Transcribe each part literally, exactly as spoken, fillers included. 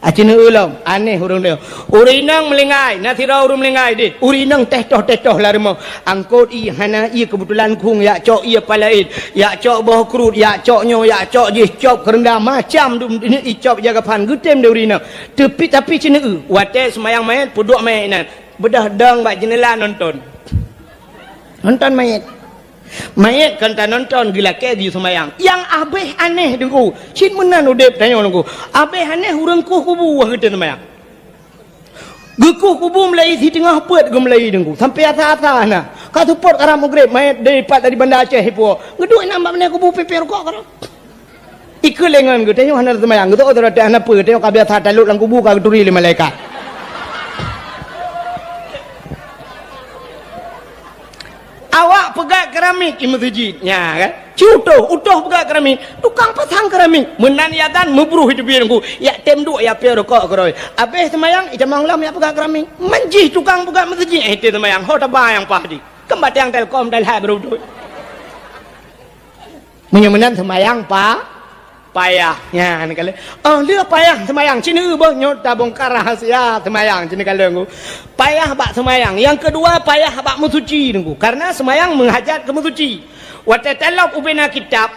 Aci neueu lom, aneh ureuëng nyoe. Ureuëng inong meulinggai, na sidroe ureuëng meulinggai dit. Ureuëng inong teh toh-teh toh lam rumoh. Angkot ie, hana ie, keubeutulan khueng, jak cok ie palaén, jak cok boh kruet, jak cok nyoe, jak cok jih, cop keureunda, macam dum icop jaga phan geutem di ureuëng inong. Tapi, tapi ci neueu, watée seumayang manyét, peuduek manyét inan. Beudôh dong bak jeuneula nonton. Nonton manyét. Manyét kon tanonton geulakée geuyue seumayang. Nyang abéh aneh Teungku. Cit meunan udeb tanyoe Teungku. Abéh aneh ureuëng kueh kubu wah geutem seumayang. Geukueh kubu meulayi siteungoh peuet geumeulayi Teungku. Sampai asa-asa na. Ka seupôt karab Maghrib manyét daripat dari Banda Aceh ipo. Geuduek inan bak meunan kubu pipée rukok keudroe. Ikeu lengan geutanyoe hana seumayang, geutanyoe hana peue, geutanyoe ka biasa talot lam kubu ka geuturi lé malaikat. Awak peugah keramik i meuseujid, nya kan? Cutoh, utoh peugah keramik, tukang pasang keramik. Meunan ia dan meubruh itu biar ku, yak tem duek ya pia rukok keroy. Abéh seumayang, ijamang lam yak peugah keramik. Manjih tukang peugah meuseujid, eh, itu seumayang, ho taba nyang pah di. Kembali yang telkom dan hai berudu. Meunyoe meunan seumayang pa-, payah. Nyan kalon. Oh, lé payah seumayang. Cina boh nyoe tabongkar rahasia seumayang. Cina kalon ku. Payah bak seumayang. Nyang keudua, payah bak meusuci Teungku. Karena seumayang meuhajat keu meusuci. Watée talop ubena kitab,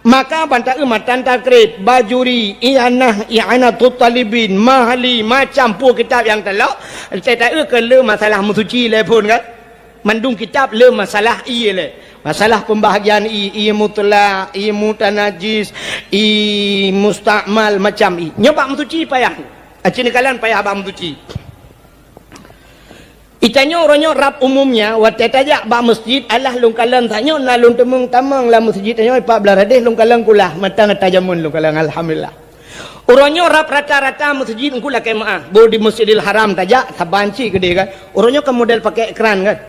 maka ban taeu matan takrib, Bajuri, I'anah, I'anatut Talibin, Mahali, macam peue kitab nyang talop, watée taeu keu le masalah meusuci lé phon kan. Mandum kitab le masalah ie lé. Masalah pembahagian ie, ie mutlak, ie mutanajis, ie mustakmal, macam ie. Nyoe bak meusuci payah. Aci neukalon payah bak meusuci. Itanyoe uroe nyoe rab umumnya, watée tajak bak meuseujid, alah lôn kalon tanyoe na lôn teumeung tamong lam meuseujid tanyoe, pat blaih radeh lôn kalon kulah, mata-mata jameun lôn kalon, alhamdulillah. Uroe nyoe rab rata-rata meuseujid Teungku lakée meuáh. Boh di Masjidil Haram tajak, saban cit keudeh kan. Uroe nyoe kan model pakai kran kan.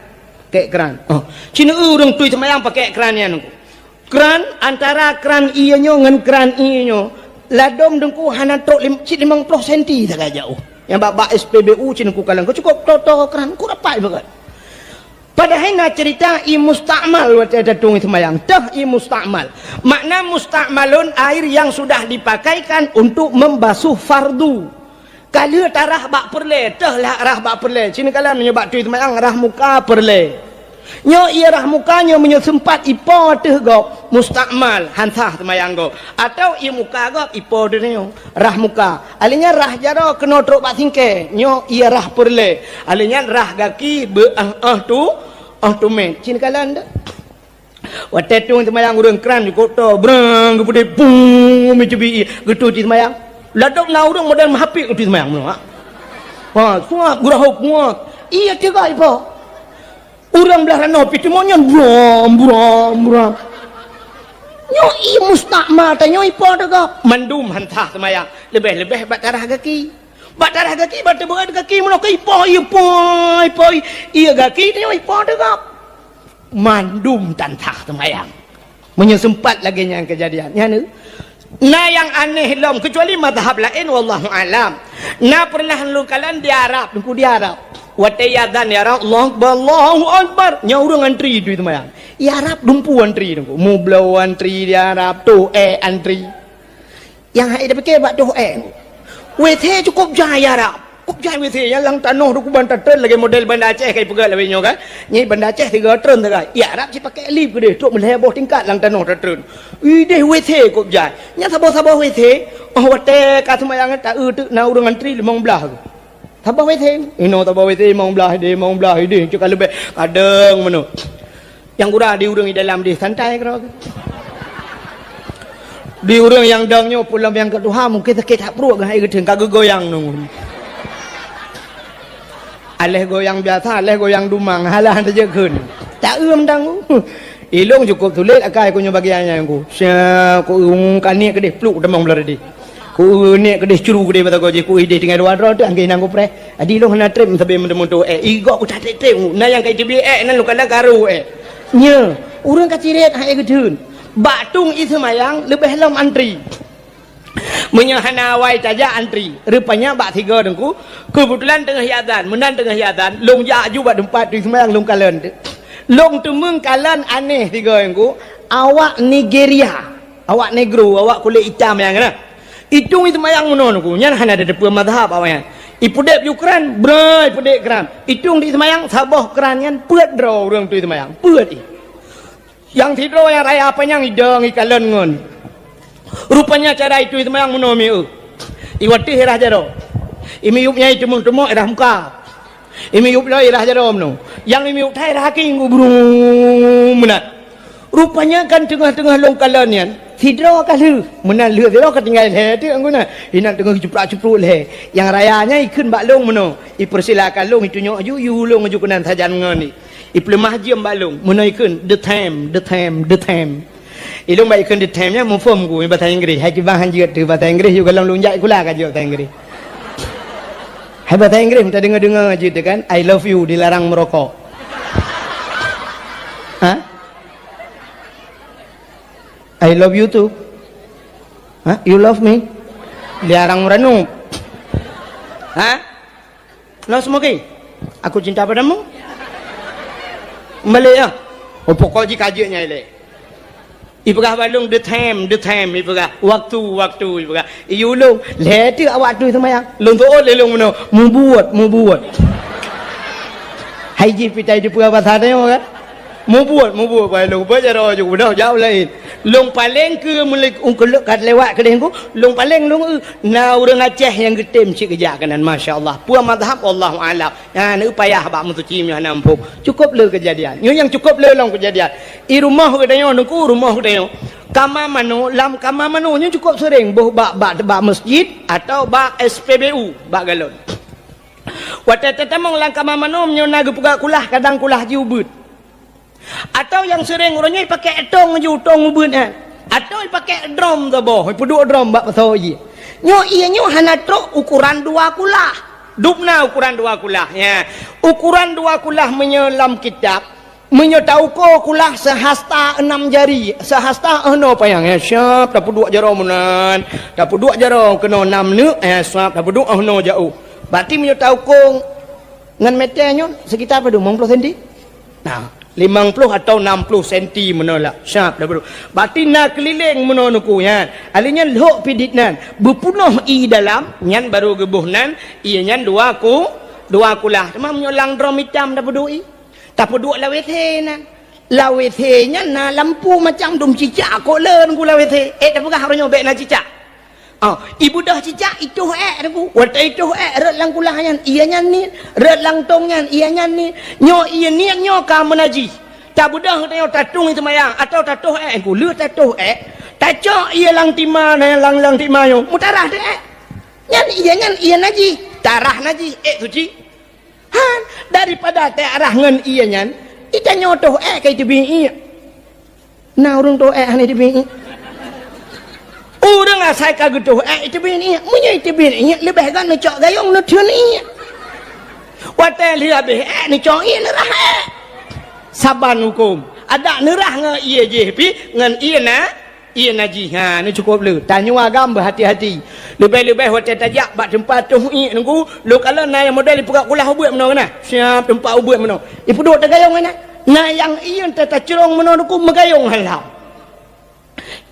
Pakai kran. Oh, cina ureuëng tui seumayang pakai kran nyan Teungku. Kran, antara kran ie nyoe ngon kran ie nyoe, ladom Teungku hana trok lim-, cit limong ploh senti sagai jauh. Nyang bak, bak S P B U cit Teungku kalon, cukup toto kran, ku rapat bangat. Padahai na cerita ie mustakmal watée tatueng seumayang. Teuh ie mustakmal. Makna mustakmalun air yang sudah dipakaikan untuk membasuh fardu. Ka lheueh tarah bak peureulée, teuh lah rah bak peureulée. Cina kalon meunyoe bak tui seumayang rah muka peureulée. Nyoe ie rah muka nyoe meunyoe seumpat ipo ateueh gob, mustakmal, han sah seumayang gob. Atau ie muka gob ipo ateueh nyoe, rah muka. Alheuh nyan rah jaroe keunoe trok bak singkée, nyoe ie rah peureulée. Alheuh nyan rah gaki beu-éh-éh tu, éh tumét. Cina kalon teuh. Watée tueng seumayang ureuëng kran jikok to, brang geupeudeh, bung, mi cubi ie, geutui seumayang. Ladom na ureuëng model meuhapik geutui seumayang meunoe, ha. Ha, suap geurahop muat. Ie tiga ipo. Ureuëng blah ranoh pi timoh nyan bram, bram, bram. Nyoe ie mustakmal tanyoe ipo teuga. Mandum han sah seumayang. Leubeh-leubeh bak tarah gaki. Bak tarah gaki, bak teubeue gaki meunoe ka ipo, ie po, ipo, ie gaki tanyoe ipo teuga. Mandum tan sah seumayang. Meunyoe seumpat lagée nyan keujadian, nyan na nyang aneh lom, keucuali mazhab laén, wallahu alam. Na peureunah lôn kalon di Arab, Teungku, di Arab. Watée azan, ya Arab, Allahu Akbar, Allahu Akbar. Nyan ureuëng antri tui seumayang. Di Arab dumpeue antri Teungku. Mubloe antri di Arab, toh ék antri. Nyang hai tapike bak toh ék. WC cukup jai Arab. Cukup jai WC nyang lam tanoh dukubang tatreun lagée model Banda Aceh kai peugah lawée nyoe kan. Nyan Banda Aceh tiga treun sagai. Di Arab cit pakai lip keudeh, trok meulhée boh tingkat lam tanoh tatreun. Ideh WC cukup jai. Nyang saboh-saboh WC, oh watée ka seumayang taeu teuk na ureuëng antri limong blaih. Saboh WC, inoe saboh WC limong blaih ideh, limong blaih ideh, cit ka leubeh kadang meunoe. Nyang gura di ureuëng di dalam deh santai keudroe. Di ureuëng nyang dong nyoe pulam nyang keu tuha mungken sakét that pruet geuhai geutheun ka geugoyang nung. Aléh goyang biasa, aléh goyang dumang, halah tajak kheun. Tak euem dang. Ilong cukup sulet akai ku nyoe bagian nyan ku. Sya ku ung kaniek keudeh pluk tamong beulari deh. Ku niek keudeh curu keudeh mata goji ku ideh tinggai dua droe tu angkei nang ku preh. Adi lôn hana treb sabe meuteumé tu ék. Igok ku tatreb-treb. Na nyang ka iteubiet ék nan lôn kala karu ék. Nya, ureuëng ka cirét hai geutheun. Bak tueng ie seumayang leubeh lom antri. Meunyoe hana awai tajak antri, rupanya bak sigoe Teungku, keubeutulan teungoh iazan, meunan teungoh iazan, lôn jak aju bak teumpat tui seumayang lôn kalon. Lôn teumeung kalon aneh sigoe Teungku, awak Nigeria, awak negro, awak kulét itam nyang na. Itong i seumayang meunoe nuku, nyan hana teupeue mazhab awaknyan. Ipeudeb ju kran, bra ipeudeb kran. Itong di seumayang, saboh kran nyan peuet droe ureuëng tui seumayang. Peuet i. Nyang sidroe nyang raya panyang idong ikalon ngon. Rupanya cara itui seumayang meunoe mieu. Iwatih irah jaroe. Imiyup nyang iteumong-teumong irah muka. Imiyup lom irah jaroe meunoe. Nyang imiyup that irah kaki ngu brung meunan. Rupanya kan teungoh-teungoh lôn kalon nyan, sidroe ka lheueh. Meunan lheueh sidroe ka tinggai lhée teuk guna. Inan teungoh jiprak-cipruk lhée. Nyang raya nyan ikheun bak lôn meunoe. Ipersilakan lôn itunyok aju, iyue lôn aju keunan sajan ngon i. Ipeuleumah jeuem bak lôn. Meunoe ikheun, "The time, the time, the time." Ilôn bak ikheun "the time" nyan muphom ku bahasa Inggris. Hai kiban han jeuet teuh bahasa Inggris, yue golom lôn jak sikula ka jeuet bahasa Inggris. Hai bahasa Inggris, meudeungoe-deungoe jeuet teuh kan, "I love you" dilarang meurokok. Ha? "I love you too." Ha? "You love me?" Dilarang meuranup. Ha? "No smoking. Aku cinta padamu." Balek ya. Oh, pokok jih ka jeuet nyang ilée. Ipeugah bak lôn, "The time, the time," ipeugah. "Waktu, waktu," ipeugah. Iyue lôn, lhée teuk awak tui seumayang. Lôn tuôt lé lôn meunoe, "Mubuet, mubuet." Hai jih pih tai teupeue basa tanyoe kan? "Mubuet, mubuet," bai lôn, "Buet jaroe ju, beudôh jak u laén." Lôn paleng keu meulek ungkeulok ka lewat keudeh ku, lôn paleng lôn eu, na ureuëng Aceh nyang geutem cit geujak keunan, masya Allah. Peue mazhab, Allahu a'lam. Nyan, eu payah bak meusuci meunyoe hana muphom. Cukôp le keujadian. Nyoe nyang cukôp le lom keujadian. I rumoh geutanyoe, Teungku, rumoh geutanyoe. Kama manok, lam kama manok nyoe cukôp seuréng boh bak, bak, bak meuseujid atawa bak S P B U, bak galon. Watée tatamong lam kama manok, meunyoe na geupeugah kulah, kadang kulah jih ubeuet. Atawa nyang seuréng uroe nyoe ipakée tong ju, tong ubeuet nyan. Atawa ipakée drom saboh, ipeuduek drom bak pasoe ié. Nyoe ié nyoe hana trok ukoran dua kulah. Dubna ukoran dua kulah, ya. Ukoran dua kulah meunyoe lam kitab, meunyoe tauko kulah sehasta enam jari, sehasta eunoe panyang, ya, siap tapeuduek jaroe meunan, tapeuduek jaroe keunoe nam neuk, ya, siap tapeuduek eunoe jaôh. Berarti meunyoe tauko ngon meter nyoe sekitar padum, limong ploh senti? Nah, limong ploh atau enam ploh senti meunoe lah. Siap dah, bro. Berarti na keulileng meunoe nuku nyan. Alèh nyan lhok pih dit nan. Beupunoh ié dalam, nyan baru geuboh nan, ié nyan dua ku, dua kulah. Teuma meunyoe lam drom itam tapeuduek ié. Tapeuduek lam W C nan. Lam W C nyan na lampu macam dum cicak kok le ngon lam W C. Eh, tapeugah uroe nyoe bèk na cicak. Oh, ibeudôh cicak, itoh èk, Teungku. Watèe itoh èk, rhot lam kulah nyan, ié nyan niet, rhot lam tong nyan, ié nyan niet. Nyoe ié niet nyoe ka meunajih. Tabeudôh tanyoe tatung i seumayang, atawa tatoh èk, Teungku. Lheueh tatoh èk, tacok ié lam tima, na lam, lam tima nyoe, meutarah teuh èk. Nyan ié nyan ié najih, tarah najih, èk suci. Han, daripada teuarah ngon ié nyan, itanyoe toh èk ka iteubiet ié. Na ureueng toh èk hana iteubiet ié. Ureueng asai ka geutoh èk iteubiet ié. Meunyoe iteubiet ié, leubeh gét neucok gayong neutheun ié. Watèe lheueh habéh èk neucok ié neurah èk. Saban hukôm. Adak neurah ngon ié jih pih ngon ié na Ié najih, ha, nyoe cukôp le. Tanyoe agam beuhati-hati. Leubeh-leubeh watèe tajak bak teumpat toh ié, Teungku, lôn kalon na nyang model ipeugah kulah ubeuet meunoe keunan. Siap teumpat ubeuet meunoe. Ipeuduek tagayong keunan. Na nyang ié teuh tacrong meunoe, Teungku, meugayong halam.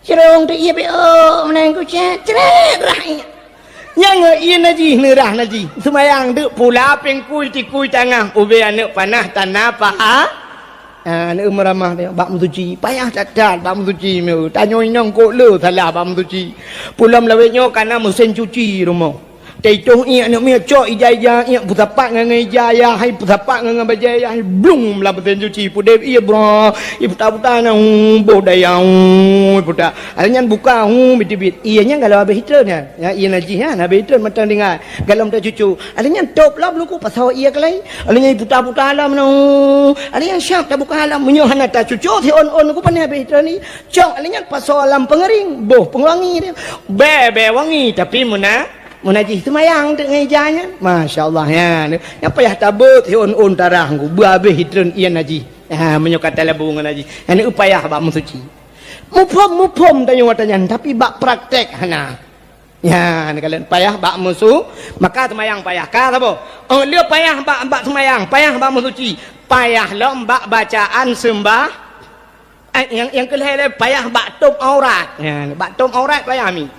Crong teuh ié beu meunan ku cét, crét rah ié. Nyang ié najih, neurah najih. Seumayang deuk pula pingkui tikui tangah, ubé aneuk panah tana paha. Ah, aneuk meuramah teuh bak meusuci. Payah that-that bak meusuci meu. Tanyoe inong kok le salah bak meusuci. Pulom lawét nyoe kana meusén cuci rumoh. Teuitoh ié aneuk miet cok ija-ija ié peusapat ngon ija ayah, hai peusapat ngon bajèe ayah, hai blung lam meusén cuci. Pudeb ié bra, ié puta-puta na, hu, boh daya, hu, puta. Aneuk nyan buka, hu, bit-bit. Ié nyan kalau habéh itreun nyan. Ya, ié najih nyan habéh itreun mantong tinggai. Galom teuh cucu. Aneuk nyan top lom luku pasau ié keulai. Aneuk nyan iputa-puta lam na. Aneuk nyan siap tabuka lam. Meunyoe hana tacucu, si on-on ku pane habéh itreun ni. Cok aneuk nyan pasau lam peungeuring. Boh peungewangi dia. Bèe, bèe wangi. Tapi meuna, meunajih seumayang teuk ngon ija nyan. Masya Allah, ya. Nyang payah tabeuet si on-on tarah ku. Beu habéh itreun ié najih. Ha, meunyoe ka talabu ngon najih. Nyan payah bak meusuci. Muphom-muphom tanyoe watèe nyan, tapi bak praktek hana. Nyan, kalon payah bak meusu-, maka seumayang payah. Ka saboh? Oh, le payah bak, bak seumayang, payah bak meusuci, payah lom bak bacaan seumbah-, eh, nyang, nyang keu lhèe le payah bak tôp aurat. Nyan, bak tôp aurat payah mi.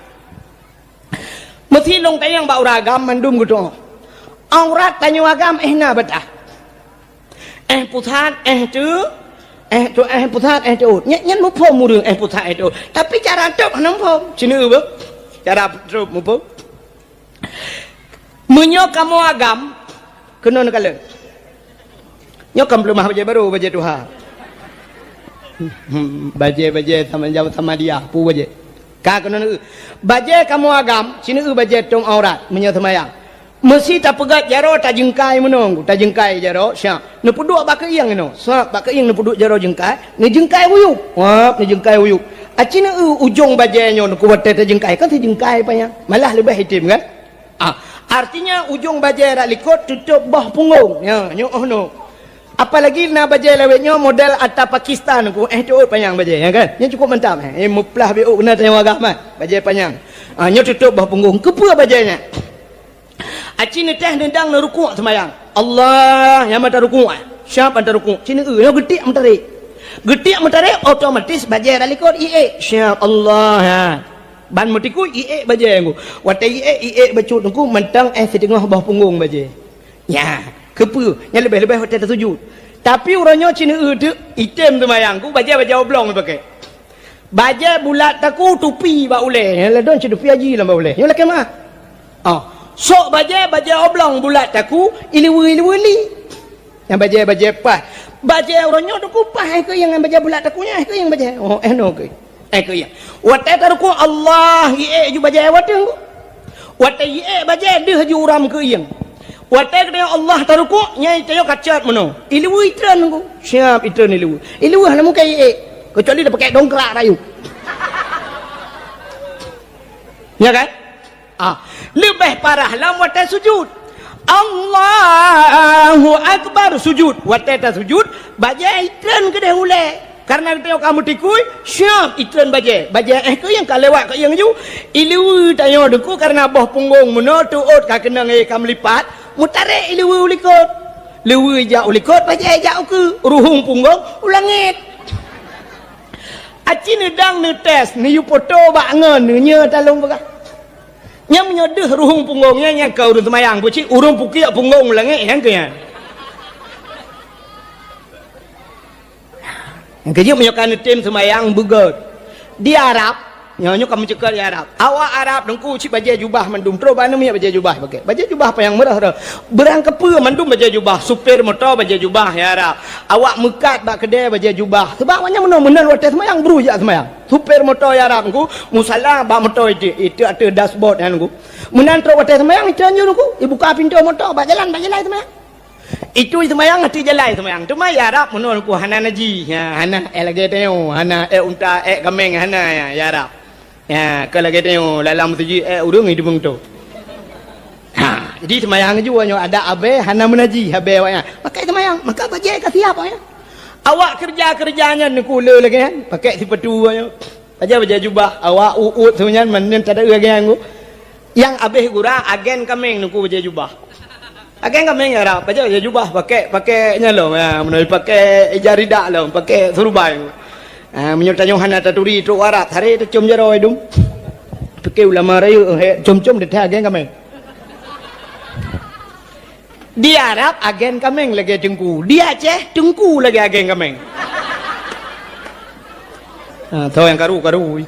Meusilong tanyong bak ureueng agam mandum geutu'oh. Aurat tanyoe agam eh na batas. Eh pusat, eh teuôt, eh tu, eh pusat, eh teuôt. Nyan, nyan muphom ureueng eh pusat, eh teuôt. Tapi cara tôb hana muphom. Cina beuh. Cara tôb muphom. Meunyoe kamoe agam, keunoe neukalon. Nyoe kan peuleumah bajée barô, bajée tuha. Hmm, bajée-bajée sama jauh sama dia, peue bajée. Ka keunoe neueu. Bajée kamoe agam, cina eu bajée tom aurat, meunyoe seumayang. Meusi tapeugét jaroe tajeungkai meunoe, tajeungkai jaroe, siap. Neupeuduek bak keuieng inoe, siap bak keuieng neupeuduek jaroe jeungkai, neujeungkai wuyueb. Wap, neujeungkai wuyueb. Aci neueu ujong bajée nyoe neuku watée tajeungkai, kan sijeungkai panyang. Malah leubeh item kan? Ah, artinya ujong bajée rot likot tutôb boh punggong. Ya, nyoe oh no. Apalagi na bajée lawét nyoe model ata Pakistan ku, eh teuôt panyang bajée, ya kan? Nyoe cukup mantap, eh. Eh, meuplah biôk keunan tanyoe agam, eh. Bajée panyang. Ah, nyoe tutôb boh punggong. Keupeue bajée nyan? Aci neuteh neudang neurukuk seumayang. Allah, nyang mata rukuk, eh. Siap mata rukuk. Cina eu, nyoe geutiek meutarek. Geutiek meutarek otomatis bajée rot likot iék. Siap Allah, ha. Ban meutikui iék bajée ngku. Watée iék, iék bacut ngku mantong eh siteungoh boh punggong bajée. Nya, keupeue? Nyan leubeh-leubeh watée tasujut. Tapi uroe nyoe cina eu teuk item seumayang ngku bajée-bajée oblong ipaké. Bajée bulat taku tupi bak ulée. Nyan ladôm cit tupi haji lam bak ulée. Nyoe lakée meuah. Oh, sok bajée, bajée oblong bulat taku, ileue-ileue li. Nyang bajée-bajée paih. Bajée uroe nyoe teungku paih eh keuieng ngon bajée bulat taku nyan eh keuieng bajée. Oh, eh no keuieng. Eh keuieng. Watée tarukuk Allah iék ju bajée watée ngku. Watée iék bajée deuh ju uram keuieng. Watée geutanyoe Allah tarukuk, nyang tanyoe kacot meunoe. Ileue itreun ngku. Siap itreun ileue. Ileue hana mungken iék. Keucuali tapaké dongkrak rayeuk. Ya kan? Ah, leubeh parah lom watée sujut. Allahu Akbar sujut. Watée tasujut, bajée itreun keudeh ulée. Karena geutanyoe ka meutikui, siap itreun bajée. Bajée eh keuieng ka lewat keuieng ju. Ileue tanyoe teungku karena boh punggong meunoe teuôt ka keunong eh ka meulipat, meutarek ileue u likot. Leue jak u likot, bajée jak u keue, ruhueng punggong u langét. Aci neudang neutés, neuyue poto bak ngon, neunyoe talong peugah. Nyang meunyoe deuh ruhueng punggong nyan, nyan ka ureueng seumayang, peucit ureueng pukiek punggong u langét nyan keuh nyan. Nyang keujeuet meunyoe ka neutem seumayang beugét. Di Arab, nyoe, nyoe ka meuceukeut di Arab. Awak Arab teungku cit bajée jubah mandum, troh bak aneuk miet bajée jubah pakai. Bajée jubah panyang meurah-rah. Beurang keupeue mandum bajée jubah, supir moto bajée jubah di Arab. Awak meukat bak keudée bajée jubah. Sabab awaknyan meunoe meunan watée seumayang, bru jak seumayang. Supir moto di Arab ngku, musala bak moto itu, itu ateueh dashboard nyan ngku. Meunan troh watée seumayang, itu anjur ngku, ibuka pintoe moto, bak jalan, bak jalan seumayang. Itu seumayang ateueh jalan seumayang. Teuma di Arab meunoe ngku hana naji. Ha, hana eh lagée tanyoe, hana eh unta, eh kaméng hana ya, di Arab. Ya, ka lagée tanyoe, lam meuseujid, eh, ureueng hidup beutôi. Ha, jadi seumayang ju nyoe adak abée hana meunaji, abée awaknyan. Maka seumayang, maka bajée ka siap awaknyan. Awak keureuja-keureuja nyan neukule lagée nyan, pakai sipatu nyoe. Bajée-bajée jubah, awak uôt seunyan, manyang tada lagée nyan. Nyang abéh gura, agen kaméng neukue bajée jubah. Agen kaméng Arab, bajée, bajée jubah, pakai, pakai nyan lom, ya, meunyoe pakai ija ridak lom, pakai surubai. Ah, meunyoe tanyoe hana taturi trok Arab, sare tacom jaroe dum. Pakai ulama rayeuk, he, com-com di agen kaméng. Di Arab, agen kaméng lagée teungku. Di Aceh, teungku lagée agen kaméng. Ah, tho nyang karu-karu.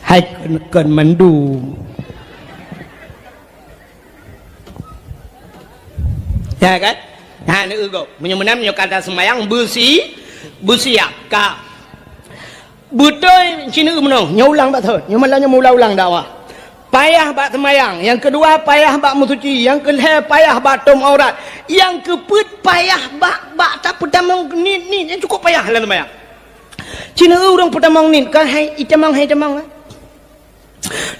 Hai kon, kon mandum. Ya kan? Ha, neueu gob. Meunyoe meunan, meunyoe ka taseumayang beusi-, beusiap ka. Beutôi cina meunoe, nyoe ulang bak thon. Nyoe malam nyoe meuulang-ulang dakwah. Payah bak seumayang, nyang keudua payah bak meusuci, nyang keulhée payah bak tom aurat, nyang keupeuet payah bak, bak tapeutamong nit-nit, nyang cukup payah lam seumayang. Cina ureueng peutamong nit, ka hai itamong, hai tamong, eh.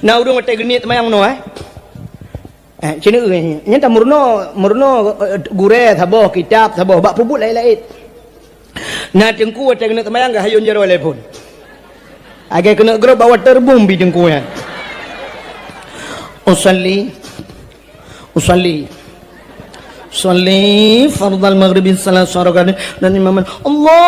Na ureueng watée geuniet seumayang meunoe, eh. Eh, cina, eh, nyan tameurunoe, meurunoe, eh, gurée saboh, kitab saboh, bak peubuet laén-laén. Na teungku watée keuneuk seumayang geuhayôn jaroe lé phon. Lagée keuneuk grob bak waterboom bi teungku nyan. Usalli, usalli, usalli fardal maghribi salasa rakaat dan imam Allah.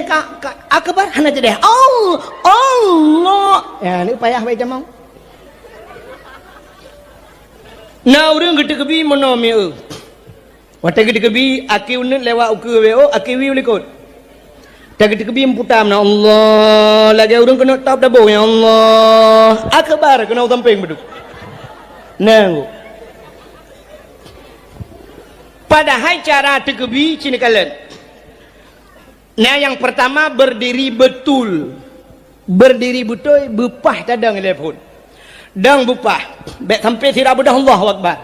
Ka, ka, akbar hana teudeungoe. Allah, Allah. Ya, ni payah baca mau. Na ureuëng geuteukebi meunoe mieu. Watée geuteukebi, aki uneut lewat ukeue W O, aki wiew likot. Watée geuteukebi meuputa meunoe, Allah, lagée ureuëng keuneuk top dabong, ya Allah. Akbar keunoe sampéng beudôh. Nang. Padahai cara teukebi cina kalon. Nah, yang pertama berdiri betul. Berdiri beutôi, beupah tadong lé phon. Dong beupah, bék sampai sira beudôh Allahu Akbar.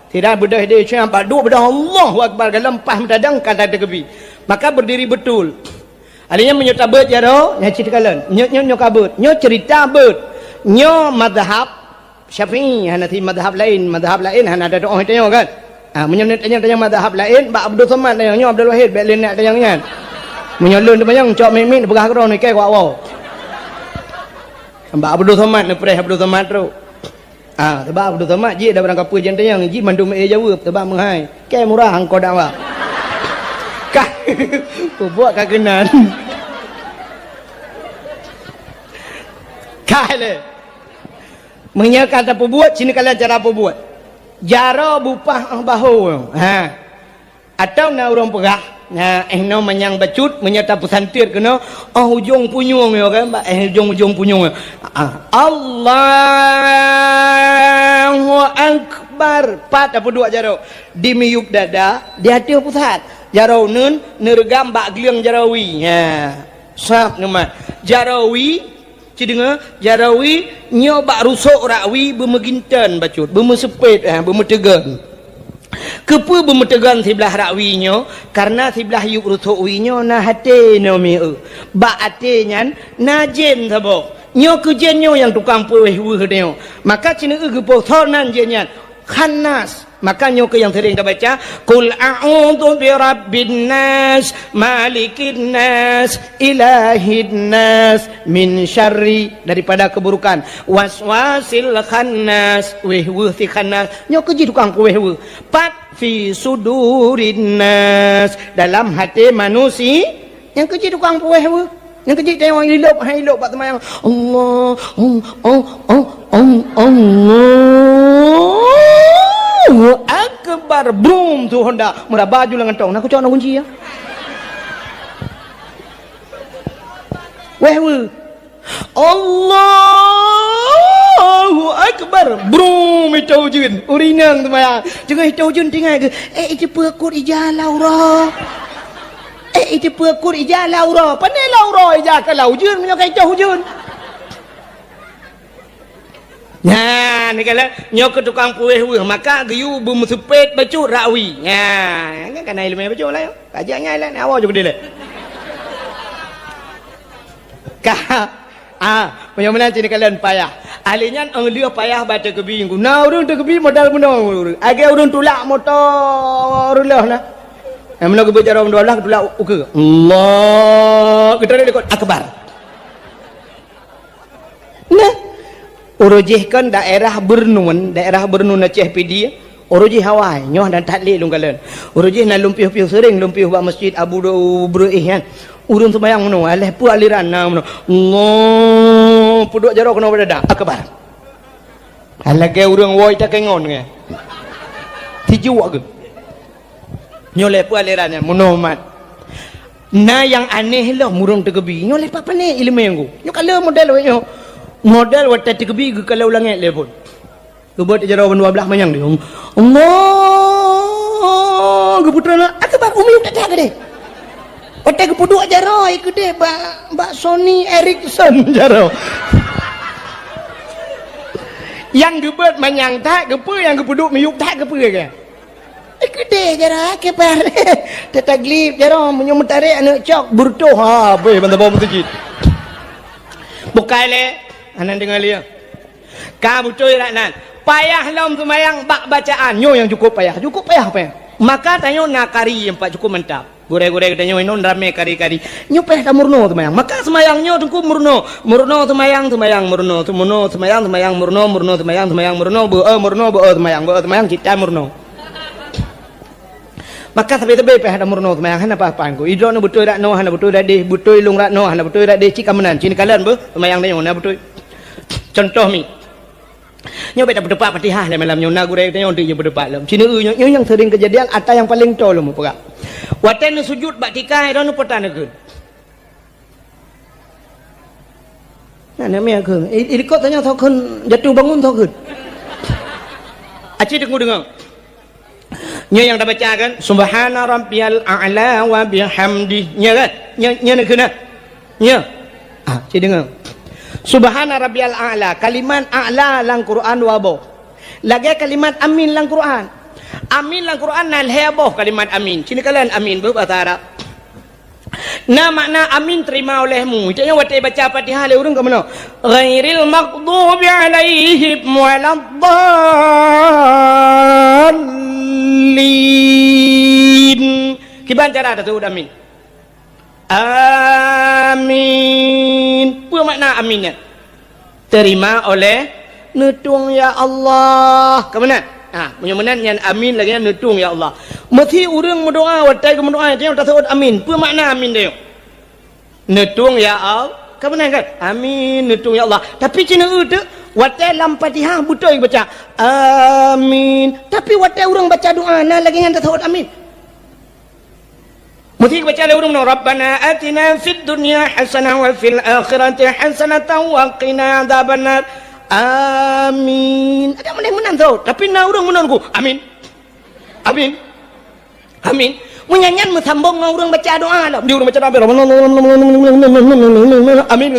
Sira beudôh di siang, bak duek beudôh Allahu Akbar, galom pah meutadong ka tateukebi. Maka berdiri betul. Alheuh nyan meunyoe tabeuet jaroe, nyan cit kalon. Nyoe, nyoe, nyoe kabeuet. Nyoe cerita beuet. Nyoe mazhab Syafi'i, hana si mazhab laén, mazhab laén hana ada doa tanyoe kan. Ha, meunyoe neutanyong-tanyong mazhab laén, bak Abdul Somad tanyong, nyoe Abdul Wahid, bék lé neutanyong nyan. Meunyoe lôn teumanyong, cok miet-miet, peugah keudroe, ikei kuak woe. Bak Abdul Somad, neupreh Abdul Somad trok. Ha, sabab Abdul Somad, jih dah barang kapeue jeuet tanyong, jih mandum ék jaweueb, sabab meuhai. Kei murah angkot dakwah. Kah, peubuet ka keunan. Kah lé. Meunyoe ka tapeubuet, sini kalian cara peubuet. Jaroe bupah óh bahô. Ha. Atawa na ureuëng peugah, na, eh, noe manyang bacut, meunyoe tapeusantet keunoe, óh ujong punyueng nyoe kan, bak, eh, ujong-ujong punyueng nyoe. Ah, Allahu Akbar. Pat tapeuduek jaroe. Di miyueb dada, di ateueh pusat. Jaroe uneuen, neureugam bak gleueng jaroe wie. Ha. Sab neumat. Jaroe wie, Ci deungoe, jaroe wie nyoe bak rusok rak wie beumeuginton bacut, beumeuseupet, eh, beumeuteugon. Keupeue beumeutegon siblah rak wie nyoe? Karena siblah yueb rusok wie nyoe na até nyoe mieu. Bak até nyan na jén saboh. Nyoe keuh jén nyoe nyang tukang puwéh weueh nyoe. Maka ci neueu geupoh soe nan jén nyan. Khannas. Maka nyoe keuh nyang sering tabaca, "Qul a'udzu birabbin nas, malikin nas, ilahin nas, min syarri," daripada keburukan, "waswasil khannas," wéh weueh si khannas. Nyoe keuh jih tukang puwéh weueh. Pat fi sudurin nas, dalam até manusia. Nyang keuh jih tukang puwéh weueh. Nyang keuh jih teuh ilop, hai ilop bak seumayang. Allah, oh, oh, oh, oh, Allahu Akbar. Brum, tu honda. Meuraba ju lam gantong. Na kucok na kunci ya. Wéh weueh. Allahu Akbar. Brum, itôh ujeuen. Ureuëng inong seumayang. Teungoh itôh ujeuen tinggai geuh. Eh, iteupeue kut ija lam uroe. Eh, iteupeue kut ija lam uroe. Pane lam uroe ija ka lam ujeuen, meunyoe ka itôh ujeuen. Nyan, ni kala, nyoe keuh tukang puwéh weueh, maka geuyue beumeuseupet bacut rak wie. Nyan, kan kana ileumèe bacut lah, nyoe. Ka jak nyan lah, nyoe awak ju keudeh lé. Ka, ah, meunyoe meunan ci neukalon payah. Ahli nyan ong lheueh payah bak teukeubie. Na ureuëng teukeubie modal bunoe ureuëng. Lagèe ureuëng tulak moto reuloh na. Nyang meunoe geubeuet jaroe dua blah, tulak ukeue. Allah, geutarek likot akbar. Nah, uroe jih kan daerah Beureunuen, daerah Beureunuen Aceh Pidie, uroe jih awai, nyoe dan that lé lôn kalon. Uroe jih na lôn piôh-piôh seuring, lôn piôh bak masjid Abu Breueh nyan. Ureuëng seumayang meunoe, alah peue aliran na meunoe. Allah, peuduek jaroe keunoe bak dada, akbar. Lagèe ureuëng woe takengon nyan. Tijuek geuh. Nyoe lé peue aliran nyan, meunoe mat. Na nyang aneh lom ureuëng teukeubie. Nyoe lé pat pané ileumèe nyoe. Nyoe ka lheueh model wéh nyoe. Model watèe teukeubie geukalon u langèt lé phon. Geubeuet jaroe ban dua blah manyang di. Allah, geupeutrön akbar, umi utak-utak keudeh. Watèe geupeuduek jaroe keudeh bak, bak Sony Ericsson jaroe. Nyang geubeuet manyang that, keupeue nyang geupeuduek miyueb that, keupeue keu? Eh, keudeh jaroe, akbar. Tataglib jaroe, meunyoe meutarek aneuk cok, beureutoh, ha, beh, ban saboh meuseujid. Bukai lé, aneuk deungoe lé. Ka beutôi rak nan. Payah lom seumayang bak bacaan. Nyoe nyang cukup payah. Cukup payah, payah. Maka tanyoe na kari nyang pat cukup mantap. Gurèe-gurèe geutanyoe inong ramè kari-kari. Nyoe payah tameurunoe seumayang. Maka seumayang nyoe teungku meurunoe. Meurunoe seumayang, seumayang meurunoe. Seumayang, seumayang meurunoe. Meurunoe seumayang, seumayang meurunoe. Beu-e meurunoe, beu-e seumayang. Beu-e seumayang, cit that meurunoe. Maka sabe-sabe pih hana meurunoe seumayang, hana paih-paih ku. Idroeneuh beutôi dak noe, hana beutôi dak deh, beutôi lôn dak noe, hana beutôi dak deh, cit ka meunan, cit neukalon beuh seumayang tanyoe, hana beutôi. Contoh mi. Nyoe bèk tapeuteupat Fatihah lé malam nyoe, na gurèe tanyoe deuh nyoe peuteupat lom. Cit neu-eu nyoe, nyoe nyang seuring keujadian, ata nyang paleng toe lom peugah. Watèe neusujut bak tika, idroeneuh peue ta neukheun. Nah, nah, meunan kheun. I, i likot tanyoe soe kheun jatuh bangun soe kheun. Aci teungoh deungö. Nyoe nyang tabaca kan, "Subhana rabbiyal a'la wa bihamdi." Nyoe kan? Nyoe, nyoe neukheun nah. Nyoe. Ah, ci deungö. "Subhana rabbiyal a'la." Kalimat a'la lam Quran dua boh. Lagèe kalimat amin lam Quran. Amin lam Quran na lhèe boh kalimat amin. Ci neukalon amin beuh basa Arab. Na makna amin terima olehmu. Itu nyang watèe baca Fatihah lé ureueng ka meunoe. Ghairil maghdubi alaihim waladdallin. Kiban cara tasebut amin? Amin. Peue makna amin nyan? Terima oleh neutueng ya Allah. Ka meunan? Ha, meunyoe meunan nyan amin lagèe nyan neutueng ya Allah. Meusi ureueng meudoa watèe geumeudoa nyang tasebut amin. Peue makna amin nyoe? Neutueng ya Allah. Ka meunan kan? Amin, neutueng ya Allah. Tapi ci neu-eu teuk watèe lam Fatihah beutôi baca amin. Tapi watèe ureueng baca doa na lagèe nyan tasebut amin. Meusti baca lé ureueng nyoe, "Rabbana atina fid dunya hasanah wa fil akhirati hasanatan wa qina adzabannar." Amin. Ada meunan meunan tu. Tapi na ureueng meunan ku, "Amin. Amin. Amin." Meunyan nyan meusambong ngon ureueng baca doa lom. Di ureueng baca doa, "Amin."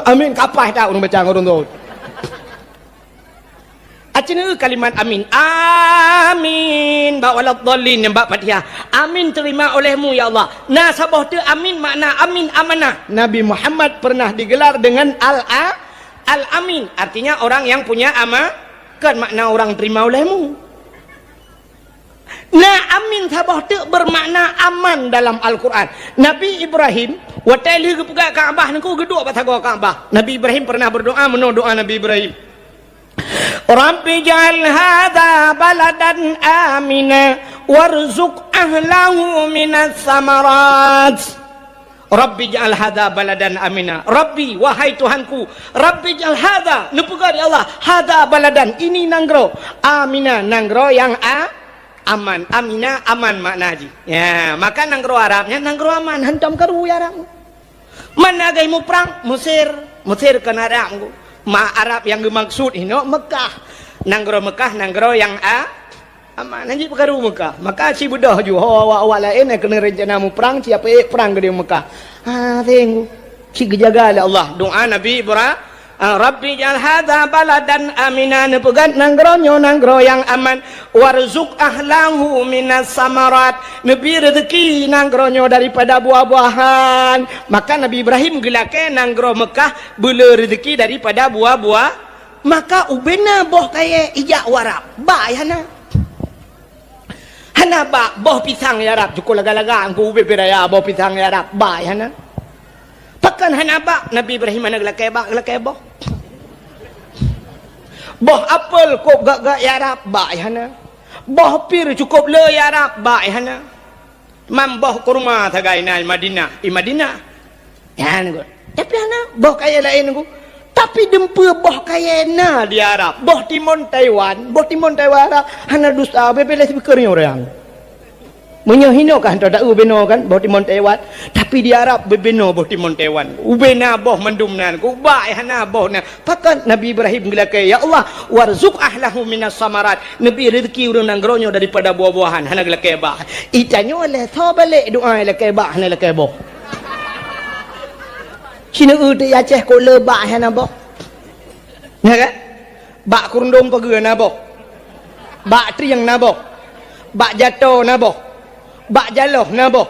Amin. Kapah that ureueng baca ngon ureueng tu. Aci neu-eu kalimat amin. Amin. Bak waladdallin nyang bak Fatihah. Amin terima olehmu, ya Allah. Na saboh teuk amin makna amin amanah. Nabi Muhammad pernah digelar dengan Al-, Al-Amin. Artinya orang yang punya ama-, kan makna orang terima olehmu. Na amin saboh teuk bermakna aman dalam Al-Quran. Nabi Ibrahim, watèe lheueh geupeugah Ka'bah nyan ku geuduek bak sagoe Ka'bah. Nabi Ibrahim pernah berdoa, meunoe doa Nabi Ibrahim. "Rabbi ja'al hadza baladan amina warzuq ahlahu minas samarat." "Rabbi ja'al hadza baladan amina." Rabbi, wahai Tuhanku, Rabbi ja'al hadza, neupeugah ya Allah, hadza baladan, ini nanggroe, amina, nanggroe nyang a-, aman. Amina, aman makna jih. Ya, maka nanggroe Arab nyan nanggroe aman, hantom karu ya Arab. Mana lagèe muprang? Mesir. Mesir kon Arab. Ma Arab nyang geumaksud inoe Mekah. Nanggroe Mekah, nanggroe nyang a-, aman. Hanjeuet peukaru Mekah. Maka ci beudôh ju ho awak-awak laén nyang keuneuk rencana muprang, ci apeuék prang keudéh Mekah. Ha, seng. Ci geujaga lé Allah. Doa Nabi Ibra-, Ah, "Rabbi ja'al hadza baladan amina," neupeugah nanggroe nyoe nanggroe nyang aman, "warzuq ahlahu minas samarat," neubi reuzeki nanggroe nyoe daripada buah-buahan. Maka Nabi Ibrahim geulakèe nanggroe Mekah beuleu reuzeki daripada buah-buah. Maka ubena boh kayèe ijak u Arab, bak hana. Hana bak, boh pisang ya Rab, cukôp laga-laga Teungku ubit pih raya boh pisang ya Rab, bak hana. Pakon hana bak? Nabi Ibrahim hana geulakèe bak, geulakèe boh. Boh apel kôb gak-gak ya Rab, bak hana. Boh pir cukôp le ya Rab, bak hana. Mam boh kurma sagai na i Madinah, i Madinah. Nyan, Teungku. Tapi hana boh kayèe laén, Teungku. Tapi dumpeue boh kayèe na di Arab. Boh timon Taiwan, boh timon Taiwan Arab hana dusta, bèk-bèk lé sipikeur nyoe ureueng. Meunyoe hinoe ka hantom taeu binoe kan, boh timon Taiwan. Tapi di Arab beubeungoh boh timon Taiwan. Ubena boh mandum nan, Teungku, bak hana boh na. Pakon Nabi Ibrahim geulakèe, "Ya Allah, warzuq ahlahu minas samarat." Neubi reuzeki ureueng nanggroe nyoe daripada buah-buahan, hana geulakèe bak. Itanyoe lé soe balek doa lakèe bak, hana lakèe boh. Ci neu-eu teuk i Aceh kôb le bak hana boh. Nyan kan? Bak keurundong pageue na boh. Bak trieng na boh. Bak jato na boh. Bak jaloh na boh.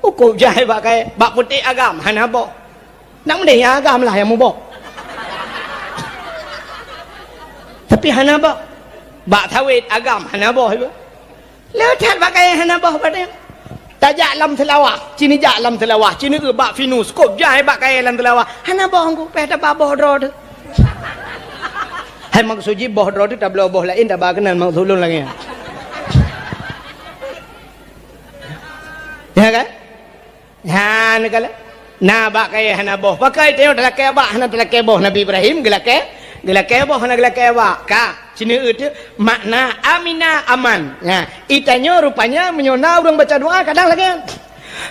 Ukôb jai bak kayèe, bak putéh agam hana boh. Nak meudeh nyang agam lah nyang muboh. Tapi hana boh. Bak sawét agam hana boh ibu. Le that bak kayèe hana boh padum. Tajak lam Seulawah, ci neujak lam Seulawah, ci neu-eu bak Pinus, kôb jai bak kayèe lam Seulawah. Hana boh Teungku, payah taba boh droe teuh. Hai maksud jih boh droe teuh tabloe boh laén taba keunan maksud lôn lagèe nyan. Ya kan? Ha, neukalon. Na bak kayèe hana boh. Pakon tanyoe talakèe bak, hana talakèe boh. Nabi Ibrahim geulakèe, geulakèe boh, hana geulakèe bak. Ka, sineuk teuk makna amina aman. Nah, i tanyoe rupanya meunyoe na ureueng baca doa kadang lagèe nyan.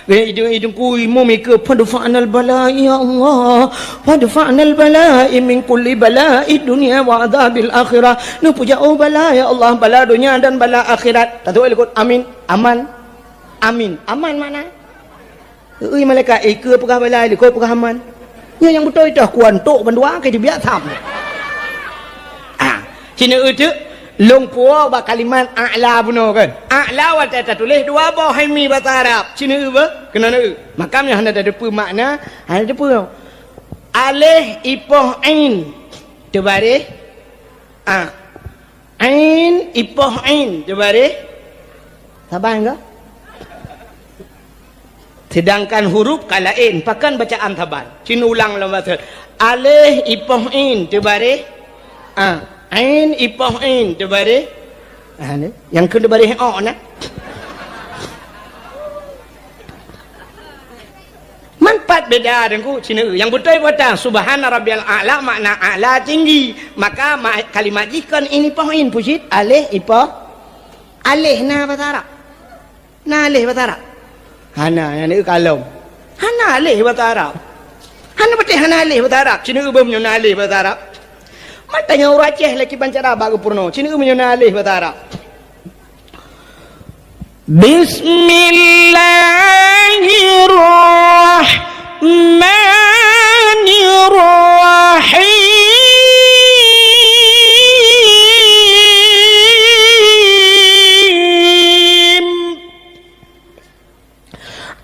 Weh, idung, idung ku imum ikeue, "Fadfa'nal bala, ya Allah. Fadfa'nal bala min kulli bala'i dunya wa adzabil akhirah." Neupeujak, oh, bala, ya Allah, bala donya dan bala akhirat. Tatu'oh likot, amin, aman. Amin, aman makna. Ui malaikat, ikeue peugah bala, likot peugah aman. Nyoe nyang beutôi toh kuan tok bandua ke dibiak tham. Ah, sineuk teuk lôn puwoe bak kalimat a'la bunoe kan. A'la watèe tatuléh dua boh hai mi basa Arab. Sineuk beuh, keunoe neuk. Maka nyoe hana tateupeue makna, hana tateupeue. Aléh ipoh ain teubaréh a. Ain ipoh ain teubaréh saban ka? Sedangkan huruf ka laén, pakon bacaan saban. Cit ulang lom bacut. Aléh ipoh ain teubaréh a. Ain ipoh ain teubaréh a. Nyang keu teubaréh o na. Man pat beda Teungku, sineuk. Nyang beutôi peue? Subhana rabbiyal a'la makna a'la tinggi. Maka ma-, kalimat jih kon ain ipoh ain, peue cit? Aléh ipoh. Aléh na basa Arab. Na aléh basa Arab. Hana, nyang neuk kalon. Hana aléh basa Arab. Hana beutôi hana aléh basa Arab. Sineuk beuh meunyoe na aléh basa Arab. Man tanyoe ureueng Aceh lagi bancara bak geupeurunoe. Sineuk meunyoe na aléh basa Arab. Bismillahirrahmanirrahim.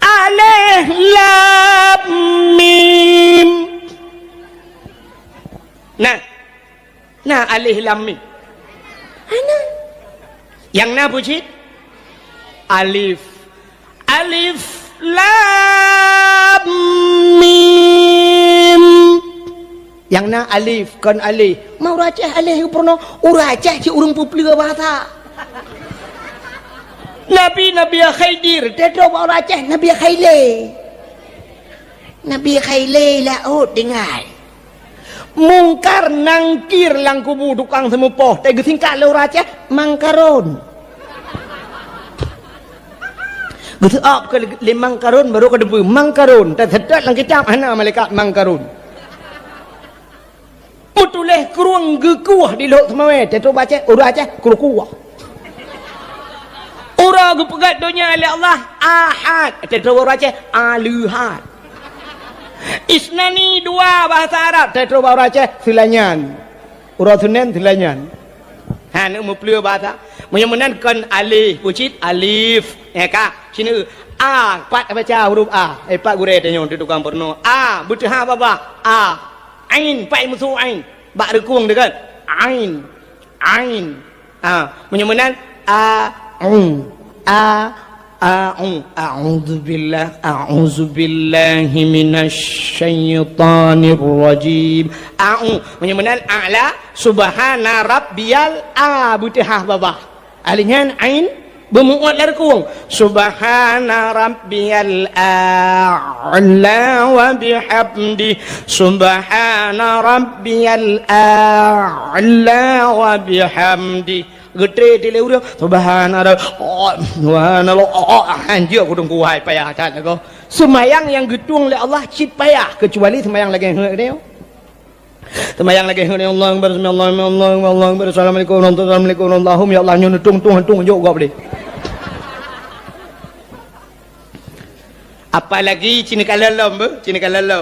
Alif lam mim. Nah, Nah, alif lam mim. Hana. Nyang na peue cit? Alif. Alif lam mim. Nyang na alif, kon alif. Man ureueng Aceh alif geupeureunoe. Ureueng Aceh cit ureueng peupleue bahasa. Nabi, Nabi Khidir, teutroe bak ureueng Aceh, Nabi Khaile. Nabi Khaile laôt tinggai. Mungkar Nangkir lam kubu tukang seumeupoh, teugeusingkat lé ureueng Aceh, Mangkaron. Geuseuôt keu lé Mangkaron, barô ka teupeue, Mangkaron, teuseutôt lam kitab hana malaikat Mangkaron. Meutuléh krueng geukueh di Lhok Seumawé, teutroe bak Aceh, ureueng Aceh, krueng kueh. Uroe geupeugöt donya lé Allah, Ahad, teutroe bak ureueng Aceh, Aleuhad. Isnani dua bahasa Arab, teutroe bak ureueng Aceh, Seulainan. Uroe Seunén, Seulainan. Ha, neuk meupleue bahasa. Meunyoe meunan kon alif, peue cit alif. Eh, ka, sineuk. A, pat baca huruf A. Eh, pat gurèe tanyoe di tukang peurunoe. A, beuteuhah babah. A. Ain, pat meusu ain. Bak reukung teuh kan? Ain. Ain. Ah, meunyoe meunan, a, u, a, a, u. A'udzubillah, a'udzubillahi minasy syaithanir rajim. A, u. Meunyoe meunan, a'la, subhana rabbiyal a, beuteuhah babah. Alif nyan ain, beumu'oh lam reukung. Subhana rabbiyal a'la wa bihamdi. Subhana rabbiyal a'la wa bihamdi. Geutré dilèe ureueng, subhana rabb-, oh, subhanallah, oh, oh, hanjeuet kudong kuhai payah that lagoe. Seumayang nyang geutueng lé Allah cit payah, keucuali seumayang lagèe nyoe. Seumayang lagèe nyoe, Allahu Akbar, sami Allahu liman, Allahu Akbar, Allahu Akbar, Assalamualaikum warahmatullahi, Assalamualaikum, Allahumma ya Allah, nyoe neutueng-tueng hantu jok gob deh. Apalagi cina kalon lom, beuh, cina kalon lom.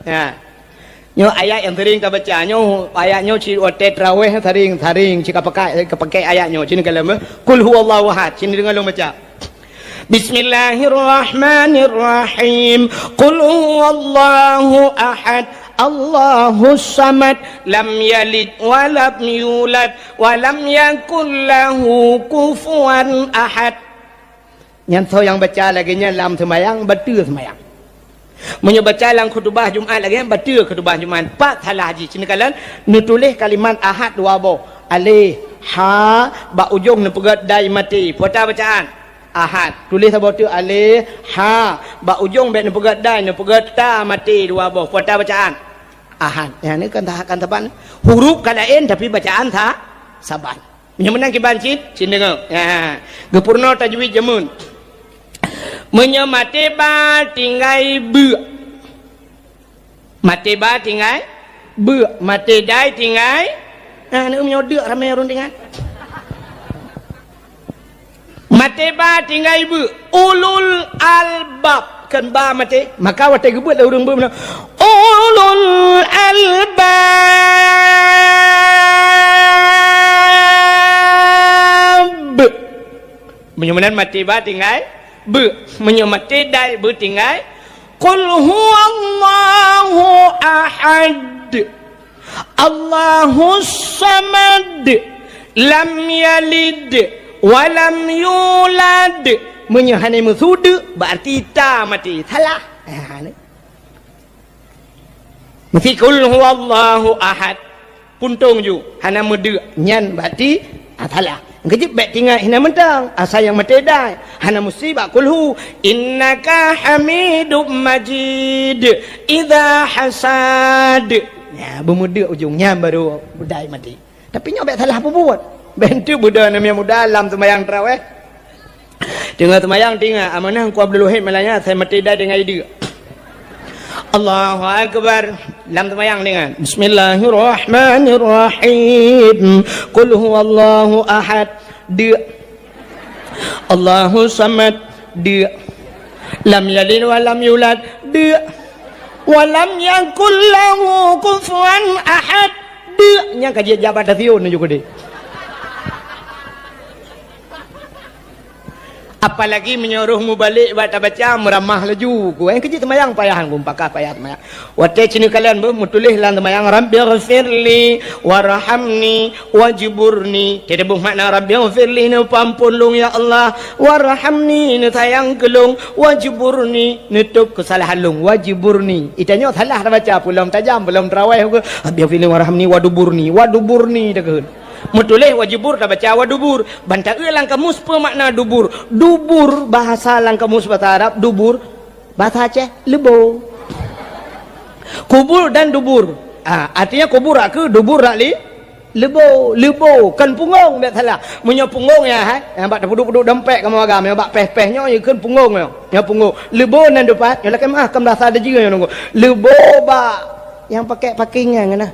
Ha. Nyoe ayat nyang sering tabaca. Nyoe ayat nyoe cit watèe tarawih sering, sering cit kapakai, kapakai ayat nyoe. Cit kalon, beuh. Qul huwallahu ahad. Cit deungoe lôn baca. Bismillahirrahmanirrahim. Qul huwallahu ahad. Allahus samad. Lam yalid wa lam yulad. Wa lam yakul lahu kufuwan ahad. Nyan soe nyang baca lagèe nyan lam seumayang, bateue seumayang. Meunyoe baca lam khutubah Jumat lagèe nyan, bateue khutubah Jumat. Pat salah jih. Cit neukalon, neutuléh kalimat ahad dua boh. Alif, ha, bak ujong neupeugöt dai maté. Peue ata bacaan? Ahad. Tuléh saboh teuk alif, ha. Bak ujong bèk neupeugèt dai, neupeugèt ta maté dua boh. Peue ta bacaan? Ahad. Nyan kan ta-, kan saban. Huruf ka laén, tapi bacaan sa-, saban. Meunyoe meunan kiban cit, cit deungö. Ha. Geupeurunoe tajwid jameun. Meunyoe maté ba tinggai beuk. Maté ba tinggai beuk, maté dai tinggai. Nah, aneuk meunyoe deuk ramé ureueng tinggai. Maté ba tinggai beuk, ulul albab, kan ba maté. Maka watèe geubeuet lé ureueng beuk meunan, ulul albab. Meunyoe meunan maté ba tinggai beuk, meunyoe maté dai beuk tinggai, Qul huwallahu ahad. Allahus samad. Lam yalid wa lam yulad. Meunyoe hana meusu deuk, berarti ta maté. Salah. Ha, ni. Meusti qul huwallahu ahad. Puntông ju, hana meudeuk. Nyan berarti, ah, salah. Keujeuet bèk tingat hina mantong, asai nyang maté dai. Hana meusti bak kulhu. Innaka hamidum majid. Idza hasad. Nya, beumeudeuk ujong nyan baru dai maté. Tapi nyoe bèk salah peubuet. Bèk enteuk beudoa aneuk muda lam seumayang tarawih. Teungoh seumayang, teungoh amanah Teungku Abdul Wahid Malanya, asai maté dai deungon ideuk. Allahu Akbar. Lam seumayang deungon, Bismillahirrahmanirrahim. Qul huwallahu ahad. Deuk. Allahu samad. Deuk. Lam yalid wa lam yulad. Deuk. Wa lam yakul lahu kufuwan ahad. Deuk. Nyang ka jijak bak stasiun nyoe keudéh. Apalagi meunyoe roh mubalek bak tabaca, meuramah laju. Ku, eh, keujeuet seumayang payah, ku, pakah payah seumayang. Watèe ci neukalon beuh meutuléh lam seumayang, "Rabbighfirli warhamni wajburni." Teudeubeuh makna, "Rabbighfirli," neupeuampôn lôn, ya Allah, "warhamni," neusayang keu lôn, "wajburni," neutôb keusalahan lôn, "wajburni." Itanyoe salah tabaca, peulom tajam, peulom tarawih, "Rabbighfirli warhamni waduburni," waduburni takheun. Meutuléh wajibur tabaca wadubur. Ban taeu lam kamus peue makna dubur. Dubur bahasa lam kamus bahasa Arab, dubur bahasa Aceh, leubo. Kubur dan dubur. Ah, artinya kubur rak keue, dubur rak li-, leubo, leubo, kon punggong bèk salah. Meunyoe punggong ya, hai, nyang bak tapeuduek-peuduek dompet kamoe agam, nyang bak péh-péh nyoe, nyoe kon punggong nyoe. Nyoe punggong. Leubo nan dipat, nyoe lakèe meu'ah, kon bahasa Dejeu nyoe nunggu. Leubo bak nyang pakèk paking nyan, nah.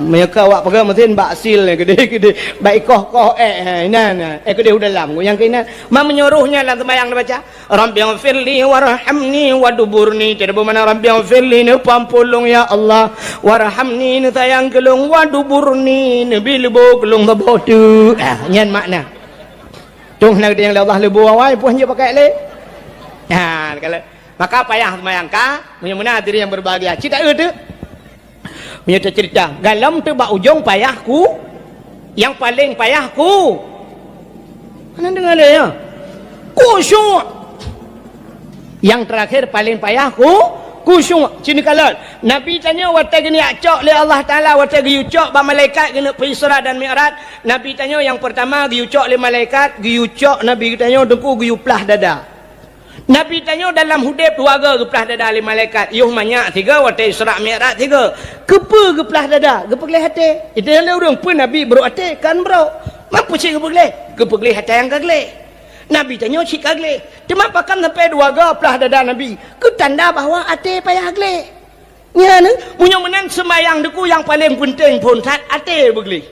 Meunyoe ka awak peugah meusén bak sil nyan, keudéh-keudéh, bak ikoh-koh ék, ha, inan, ha. Eh, keudéh u dalam, nyang keuh inan. Ma meunyoe roh nyan lam seumayang neubaca, "Rabbighfirli warhamni waduburni." Jadi, bagaimana, "Rabbighfirli," neupeuampôn lôn, ya Allah. "Warhamni," neusayang keu lôn, "waduburni," neubi leubo keu lôn saboh teuk. Ah, nyan makna. Cong hana geutanyong lé Allah leubo awai, peue han jeuet pakai lé. Ha, kalau, maka payah seumayang ka, meunyoe meunan hadirin yang berbahagia. Cit taeu teuk. Meunyoe teucerita, galom teuk bak ujong payah ku, nyang paleng payah ku. Hana deungoe lé, ya? Khusyuk. Nyang terakhir paleng payah ku, khusyuk. Ci neukalon. Nabi tanyoe watèe geuniyak cok lé Allah Taala, watèe geuyue cok bak malaikat keuneuk peuisra dan mi'raj, Nabi tanyoe nyang peurtama geuyue cok lé malaikat, geuyue cok Nabi tanyoe teungku geuyue plah dada. Nabi tanyoe dalam udép dua goe geuplah dada lé malaikat, yoh manyak sigoe watèe Isra Mi'raj sigoe. Keupeue geuplah dada? Geupeugleh até. Ita lé ureueng peue Nabi brok até? Kan brok. Ma peue cit geupeugleh? Geupeugleh ata nyang ka gleh. Nabi tanyoe cit ka gleh. Teuma pakon sampai dua goe plah dada Nabi? Keu tanda bahwa até payah gleh. Nyan, meunyoe meunan seumayang teungku nyang paleng peunteng phôn that até beugleh.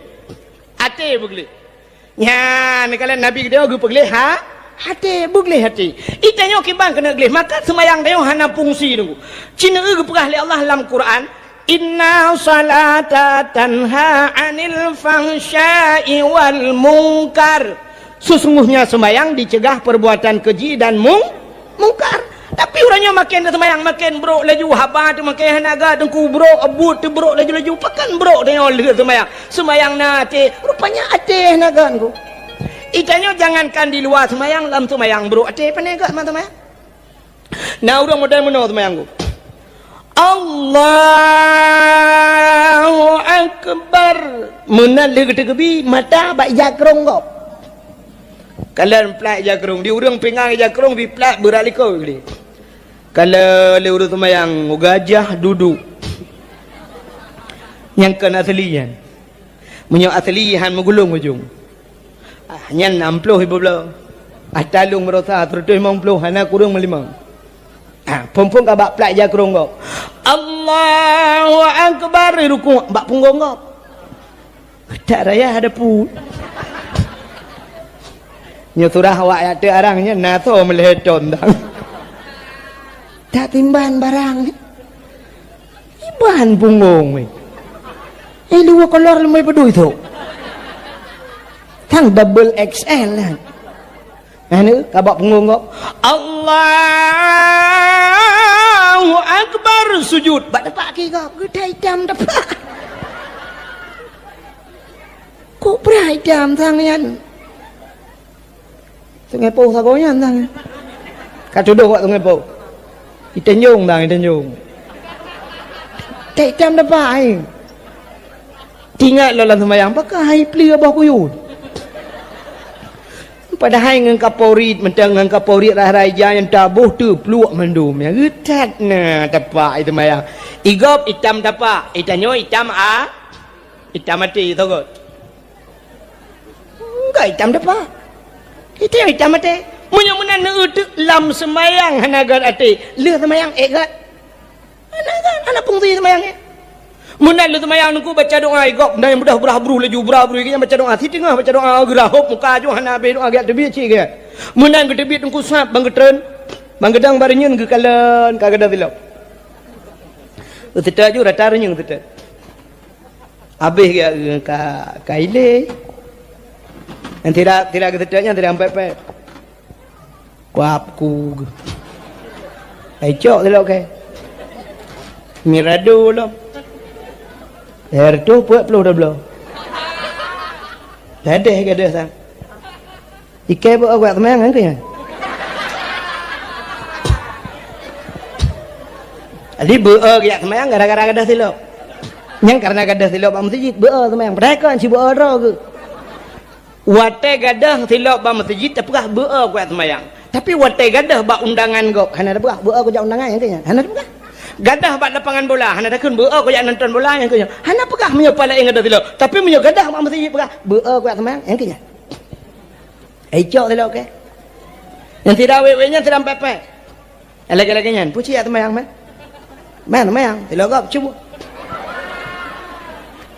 Até beugleh. Nyan, neukalon Nabi geutanyoe geupeugleh ha-, até, beugleh até. Itanyoe kiban keuneuk gleh, maka seumayang tanyoe hana fungsi teungku. Ci neueu geupeugah lé Allah lam Quran, "Inna salata tanha 'anil fahsya'i wal munkar." Sesungguhnya seumayang dicegah perbuatan keji dan mung-, mungkar. Tapi uroe nyoe maken teuseumayang maken brok laju, haba teuh maken hana gèt, teungku brok, buet teuh brok laju-laju. Pakon brok tanyoe lheueh seumayang? Seumayang na até, rupanya até hana gèt teungku. Itanyoe jangankan di luwa seumayang, lam seumayang brok até, pane gèt ma seumayang. Na ureueng model meunoe seumayang teungku. Allahu Akbar. Meunan lheueh geuteukeubi, mata bak ija krong gob. Kalon plat jakrong, di ureuëng pingan jakrong, bi plat beurat likot geude. Kalon lé ureuëng seumayang, gajah duduek. Nyang kon asli nyan. Meunyoe asli han meugulong ujong. Ah, nyan nam ploh ibu bloe. Ah, talong meurasa seratus limong ploh, hana kureueng meulimong. Ah, phon-phon ka bak plat jakrong gob. Allahu Akbar, rukuk bak punggong gob. Tak raya ada pu. Nyoe surah awak yak teu arang nyan, na soe meulheueh thon dang. Tak timban barang ni. Iban punggong weh. Eh, dua kolor lemai pedui tu. Tang double X L kan. Anu, kabak punggong kau. Allahu Akbar, sujud. Bak tepak ki kau, geutai itam tepak. Kok berai itam sang nyan? Sungai Poh sagoe nyan sang. Ka tudoh wak Sungai Poh. Itenjong sang, itenjong. Tek itam dapat ai. Tingat lom lam seumayang, pakon hai pli boh kuyun. Padahai ngon kaporit, mantong ngon kaporit rai-rai ija nyang taboh teupluek mandum. Ya geutat na tapak itu seumayang. Igob itam tapak, itanyoe itam a, itam até sogot. Enggak itam tepak. Itu nyang itam até. Meunyoe meunan neueu teuk lam seumayang hana gét até, lheueh seumayang ék gét. Hana gét, hana fungsi seumayang ék. Meunan lheueh seumayang nungku baca doa, igob, dan nyang mudah brah bruh laju, brah bruh, nyang baca doa, siteungoh baca doa, geurahop muka aju hana habéh doa, gét teubiet cit gét. Meunan geuteubiet nungku sab bang geutreun, bang geudang bareunyeun geukalon, ka geudah silop. Geuteuteu aju rata reunyeun geuteuteu. Habéh geuh ka, ka ilée. Nyang tidak, tidak geuteuteu nyan tidak ampet-pet. Kuap ku geuh. Ai cok silop keu. Mirado lom. Ertuh peuet ploh dua bloe. Gadeh, gadeh sang. Ikai beu-e kujak seumayang nyan keu nyan. Jadi beu-e kujak seumayang gara-gara gadôh silop. Nyang karena gadôh silop bak meuseujid, beu-e seumayang. Padahai kon ci beu-e droe geuh. Watée gadôh silop bak meuseujid tapeugah beu-e kujak seumayang. Tapi watée gadôh bak undangan gob, hana tapeugah beu-e kujak undangan nyan keu nyan. Hana tapeugah. Gadôh bak lapangan bola, hana takheun beu-e kujak nonton bola nyan keu nyan. Hana peugah meunyoe pala ingat gadôh silop. Tapi meunyoe gadôh bak meuseujid peugah beu-e kujak seumayang nyan keu nyan. Ai cok silop keu. Nyang sira wék-wék nyan sira pépék. Lagée-lagée nyan, puci ya teumanyang meh. Meh teumanyang, silop gob cuba.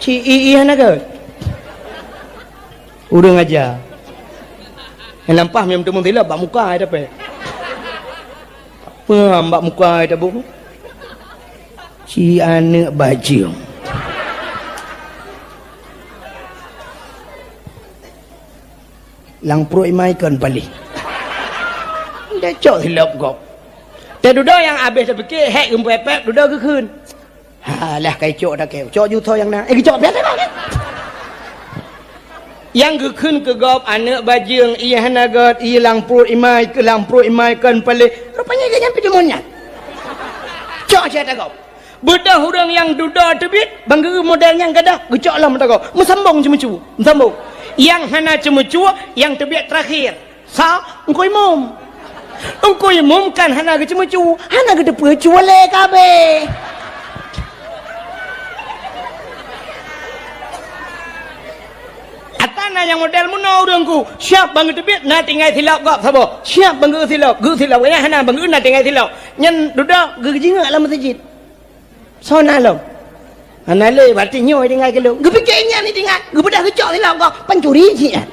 Ci i i hana gét. Ureuëng aja. Nyang lampah meuteumé silop bak muka ai dapet. Peuham bak muka ai tabong. Ci aneuëk bajeueng. Lam pruet imai kon paléh. Dacok silop gob. Teududoe nyang abéh tapike hék geupepet dudoe geukheun. Halah kai cok takeu. Cok jutho nyang na. Eh geucok biasa bang. Nyang geukheun keu gob aneuëk bajeueng ié hana gét ié lam pruet imai keu lam pruet imai kon paléh. Rupanya geuh nyan pidemon nyan. Cok siat gob. Beudôh ureuëng nyang dudoe teubiet, bang geu model nyang gadôh, geucok lom mata gob. Meusambong ceumeucue, meusambong. Nyang hana ceumeucue, nyang teubiet teurakhir. Sa, Engku Imum. Engku Imum kan hana geuceumeucue, hana geuteupeue cue lé kabéh. Ata na nyang model meunoe ureuëng ku, siap bang geuteubiet na tinggai silop gob saboh. Siap bang geu silop, geu silop, nyang hana bang geu na tinggai silop. Nyan dudoe geujingok lam meuseujid. Soe na lom? Hana lé, berarti nyoe tinggai keu lôn. Geupike nyan tinggai, geubeudôh geucok silop gob, pancuri cit nyan.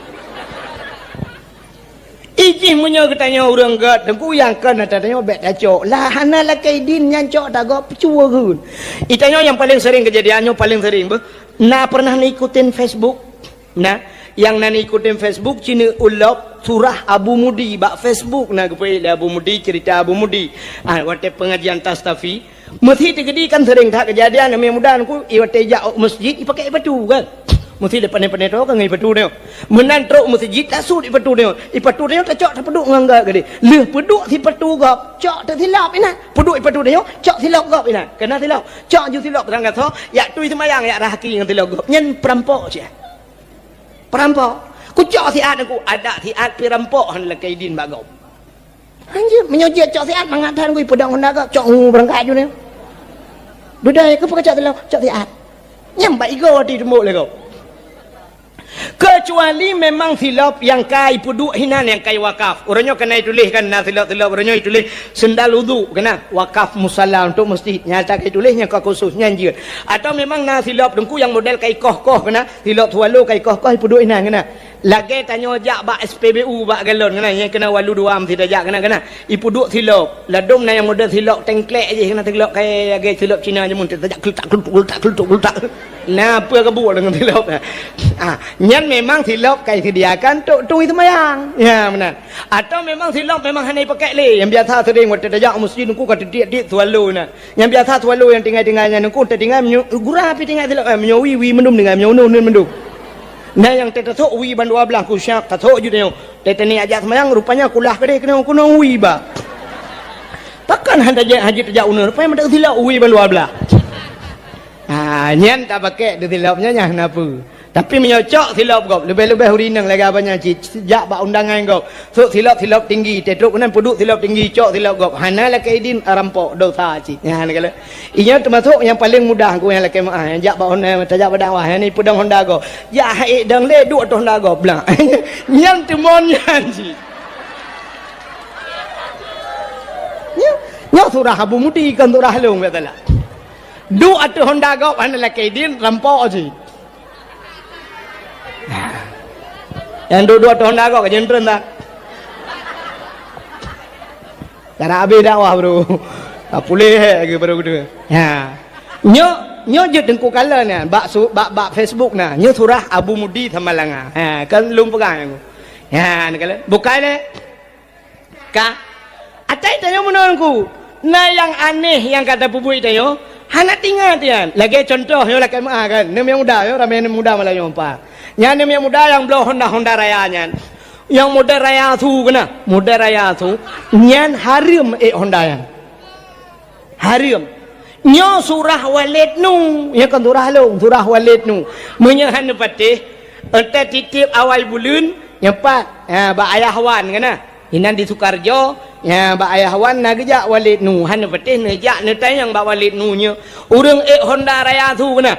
Ijih meunyoe geutanyoe ureuëng gét, teungku nyang kon ata tanyoe bék tacok. Lah hana lakée idin nyan cok tagob peucue geuh. Itanyoe nyang paleng sering keujadian nyoe paleng sering beuh. Na pernah neuikutin Facebook? Nah, nyang na neuikutin Facebook ci neuulop surah Abu Mudi bak Facebook na geupeuék lé Abu Mudi, cerita Abu Mudi. Ah, watée pengajian Tastafi, meusi teukeudi kan sering that keujadian aneuk muda nyan ku, i watée jak u meuseujid, ipakée ipatu kan. Meusi lé pané-pané droe kan ngon ipatu nyoe. Meunan trok u meuseujid, tasut ipatu nyoe. Ipatu nyoe tacok tapeuduek ngon gét geude. Lheueh peuduek sipatu gob, cok teusilop inan. Peuduek ipatu nyoe, cok silop gob inan. Keunan silop. Cok ju silop teugang gasoe, jak tui seumayang, jak rahaki ngon silop gob. Nyan peurampok cit. Peurampok. Kucok siat aku, adak siat pih rampok hana lakée idin bak gob. Anjir, meunyoe jeuet cok siat mangat that ngui peudong honda gob, cok ngu beurangkat ju nyoe. Dudoe, keupeue kacok silop? Cok siat. Nyang bak igoe di teumbok lé gob. Keucuali memang silop nyang ka ipeuduek hinan nyang ka iwakaf. Uroe nyoe ka na ituléh kan, na silop-silop uroe nyoe ituléh sendal udhu kena, wakaf musala untuk masjid. Nyata ka ituléh nyang ka khusus nyan jeuet. Atau memang na silop teungku nyang model ka ikoh-koh kena, silop swallow ka ikoh-koh ipeuduek hinan kena. Lagée tanyoe jak bak S P B U bak galon keunan, nyang keunan walu dua meusti tajak keunan, keunan. Ipeuduek silop. Ladom na nyang model silop tengklek jih keunan, silop kayée lagée silop Cina jameun, tajak kletak kletuk kletak kletuk kletak. Na peue ka buet deungon silop? Ah, nyan memang silop ka iseudiakan tok tui seumayang. Ya, meunan. Atau memang silop memang hana ipakék lé. Nyang biasa sering watée tajak u meuseujid nungku ka titiek-tiek swallow na. Nyang biasa swallow nyang tinggai-tinggai nyan nungku tatinggai meunyoe gura pih tinggai silop, eh, meunyoe wie, wie mandum tinggai, meunyoe uneun, uneun mandum. Na nyang teutasok wie ban dua blaih kusyak, tasok ju tanyoe. Teuh teunie ajak seumayang, rupanya kulah keudeh keunong-keunong wie ba. Pakon han tajak hajat tajak uneun, rupanya meudak silop wie ban dua blaih. Ha, nyan tapakék di silop nyan nyang hana peue. Tapi meunyoe cok silop gob, leubeh-leubeh ureueng inong lagée abang nyan cit, jak bak undangan gob. Sôk silop-silop tinggi, teuh trok keunan peuduek silop tinggi, cok silop gob. Hana lakée idin, rampok, dosa cit. Nyan kala. Inyoe teumasok nyang paleng mudah ku nyang lakée meu'ah, nyang jak bak honda, tajak bak dakwah, nyang ni peudong honda gob. Jak hai dong lé duek ateueh honda gob blah. Nyan teumon nyan cit. Nyoe, nyoe surah Abu Mudi kon surah lôn, biasalah. Duek ateueh honda gob hana lakée idin, rampok cit. Nyang duek-duek ateueh honda gob ka jeuet treun dah. Cara habéh dakwah, bro. Ka puléh lagée baru geudeungoe. Ha. Nyoe, nyoe jeuet teungku kalon nyan bak su-, bak, bak Facebook na. Nyoe surah Abu Mudi Samalanga. Ha, kan lôn peugah nyan. Ha, ni kalon. Bukai lé. Ka. Atai tanyoe meunan ku. Na nyang aneh nyang ka tapeubuet tanyoe, hana teuingat nyan. Lagée contoh nyoe lakée meu'ah kan. Neumiet muda nyoe, ramé neumiet muda malam nyoe empat. Nyan neumiet muda nyang bloe honda-honda raya nyan. Nyang model raya su keunan, model raya su, nyan hareuem ék honda nyan. Hareuem. Nyoe surah Walid Nu, nyoe kon surah lôn, surah Walid Nu. Meunyoe hana patéh, entat titip awai buleuen, nyoe pat, ha, bak Ayah Wan keunan. Inan di Sukarjo, ha, bak Ayah Wan na geujak Walid Nu, hana patéh neujak neutanyong bak Walid Nu nyoe. Ureueng ék honda raya su keunan.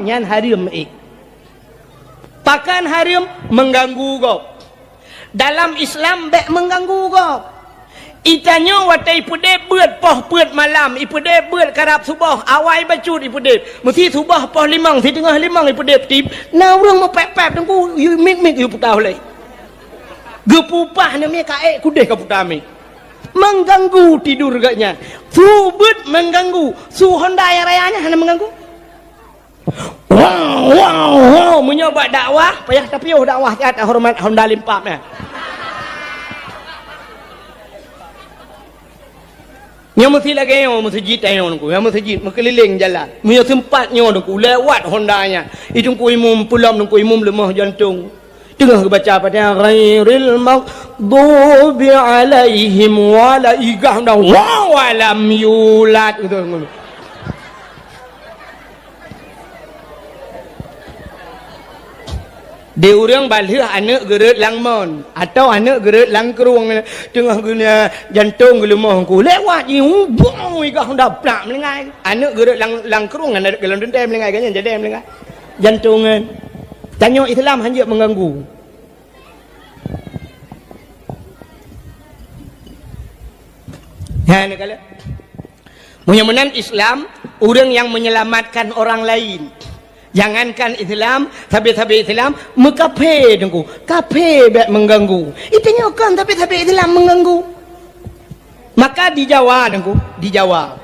Nyan hareuem ék. Pakon hareuem? Mengganggu gob. Dalam Islam bék mengganggu gob. Itanyoe watée ipeudeb beuet poh peuet malam, ipeudeb beuet karab suboh, awai bacut ipeudeb. Meusi suboh poh limong, siteungoh limong ipeudeb tib, na ureueng meupép-pép teungku, yue mik-mik yue puta ulée. Geupupah neumie ka ék kudeh ka puta mik. Mengganggu tidur geuh nyan. Su beuet mengganggu, su honda nyang raya nyan hana mengganggu. Wow, wow, wow. Meunyoe bak dakwah, payah tapiôh dakwah siat horeumat honda limpab nyan. Nyoe meusi lagée nyoe meuseujid tanyoe teungku, nyoe meuseujid meukeulileng jalan. Meunyoe seumpat nyoe teungku, lewat honda nyan. Itu teungku imum peulom teungku imum leumoh jantong. Teungoh geubaca Fatihah, "Ghairil maghdubi alaihim wala-," igah dah, "Wa walam yulad." Gitu. Di ureueng balheueh aneuk geureuet lam mon, atau aneuk geureuet lam krueng, teungoh geunya jantong geuleumoh ku, lewat jih, bong, igah dah plak meulinggai. Aneuk geureuet lam, lam krueng, aneuk geulom teuntée meulinggai, geunya jadi meulinggai. Jantong nyan. Tanyoe Islam hanjeuet mengganggu. Nyan kala. Meunyoe meunan Islam, ureueng nyang menyelamatkan orang lain. Jangankan Islam, sabe-sabe Islam, meukafé teungku. Kafé bék mengganggu. Itu nyoe kan sabe-sabe Islam mengganggu. Maka di Jawa teungku, di Jawa.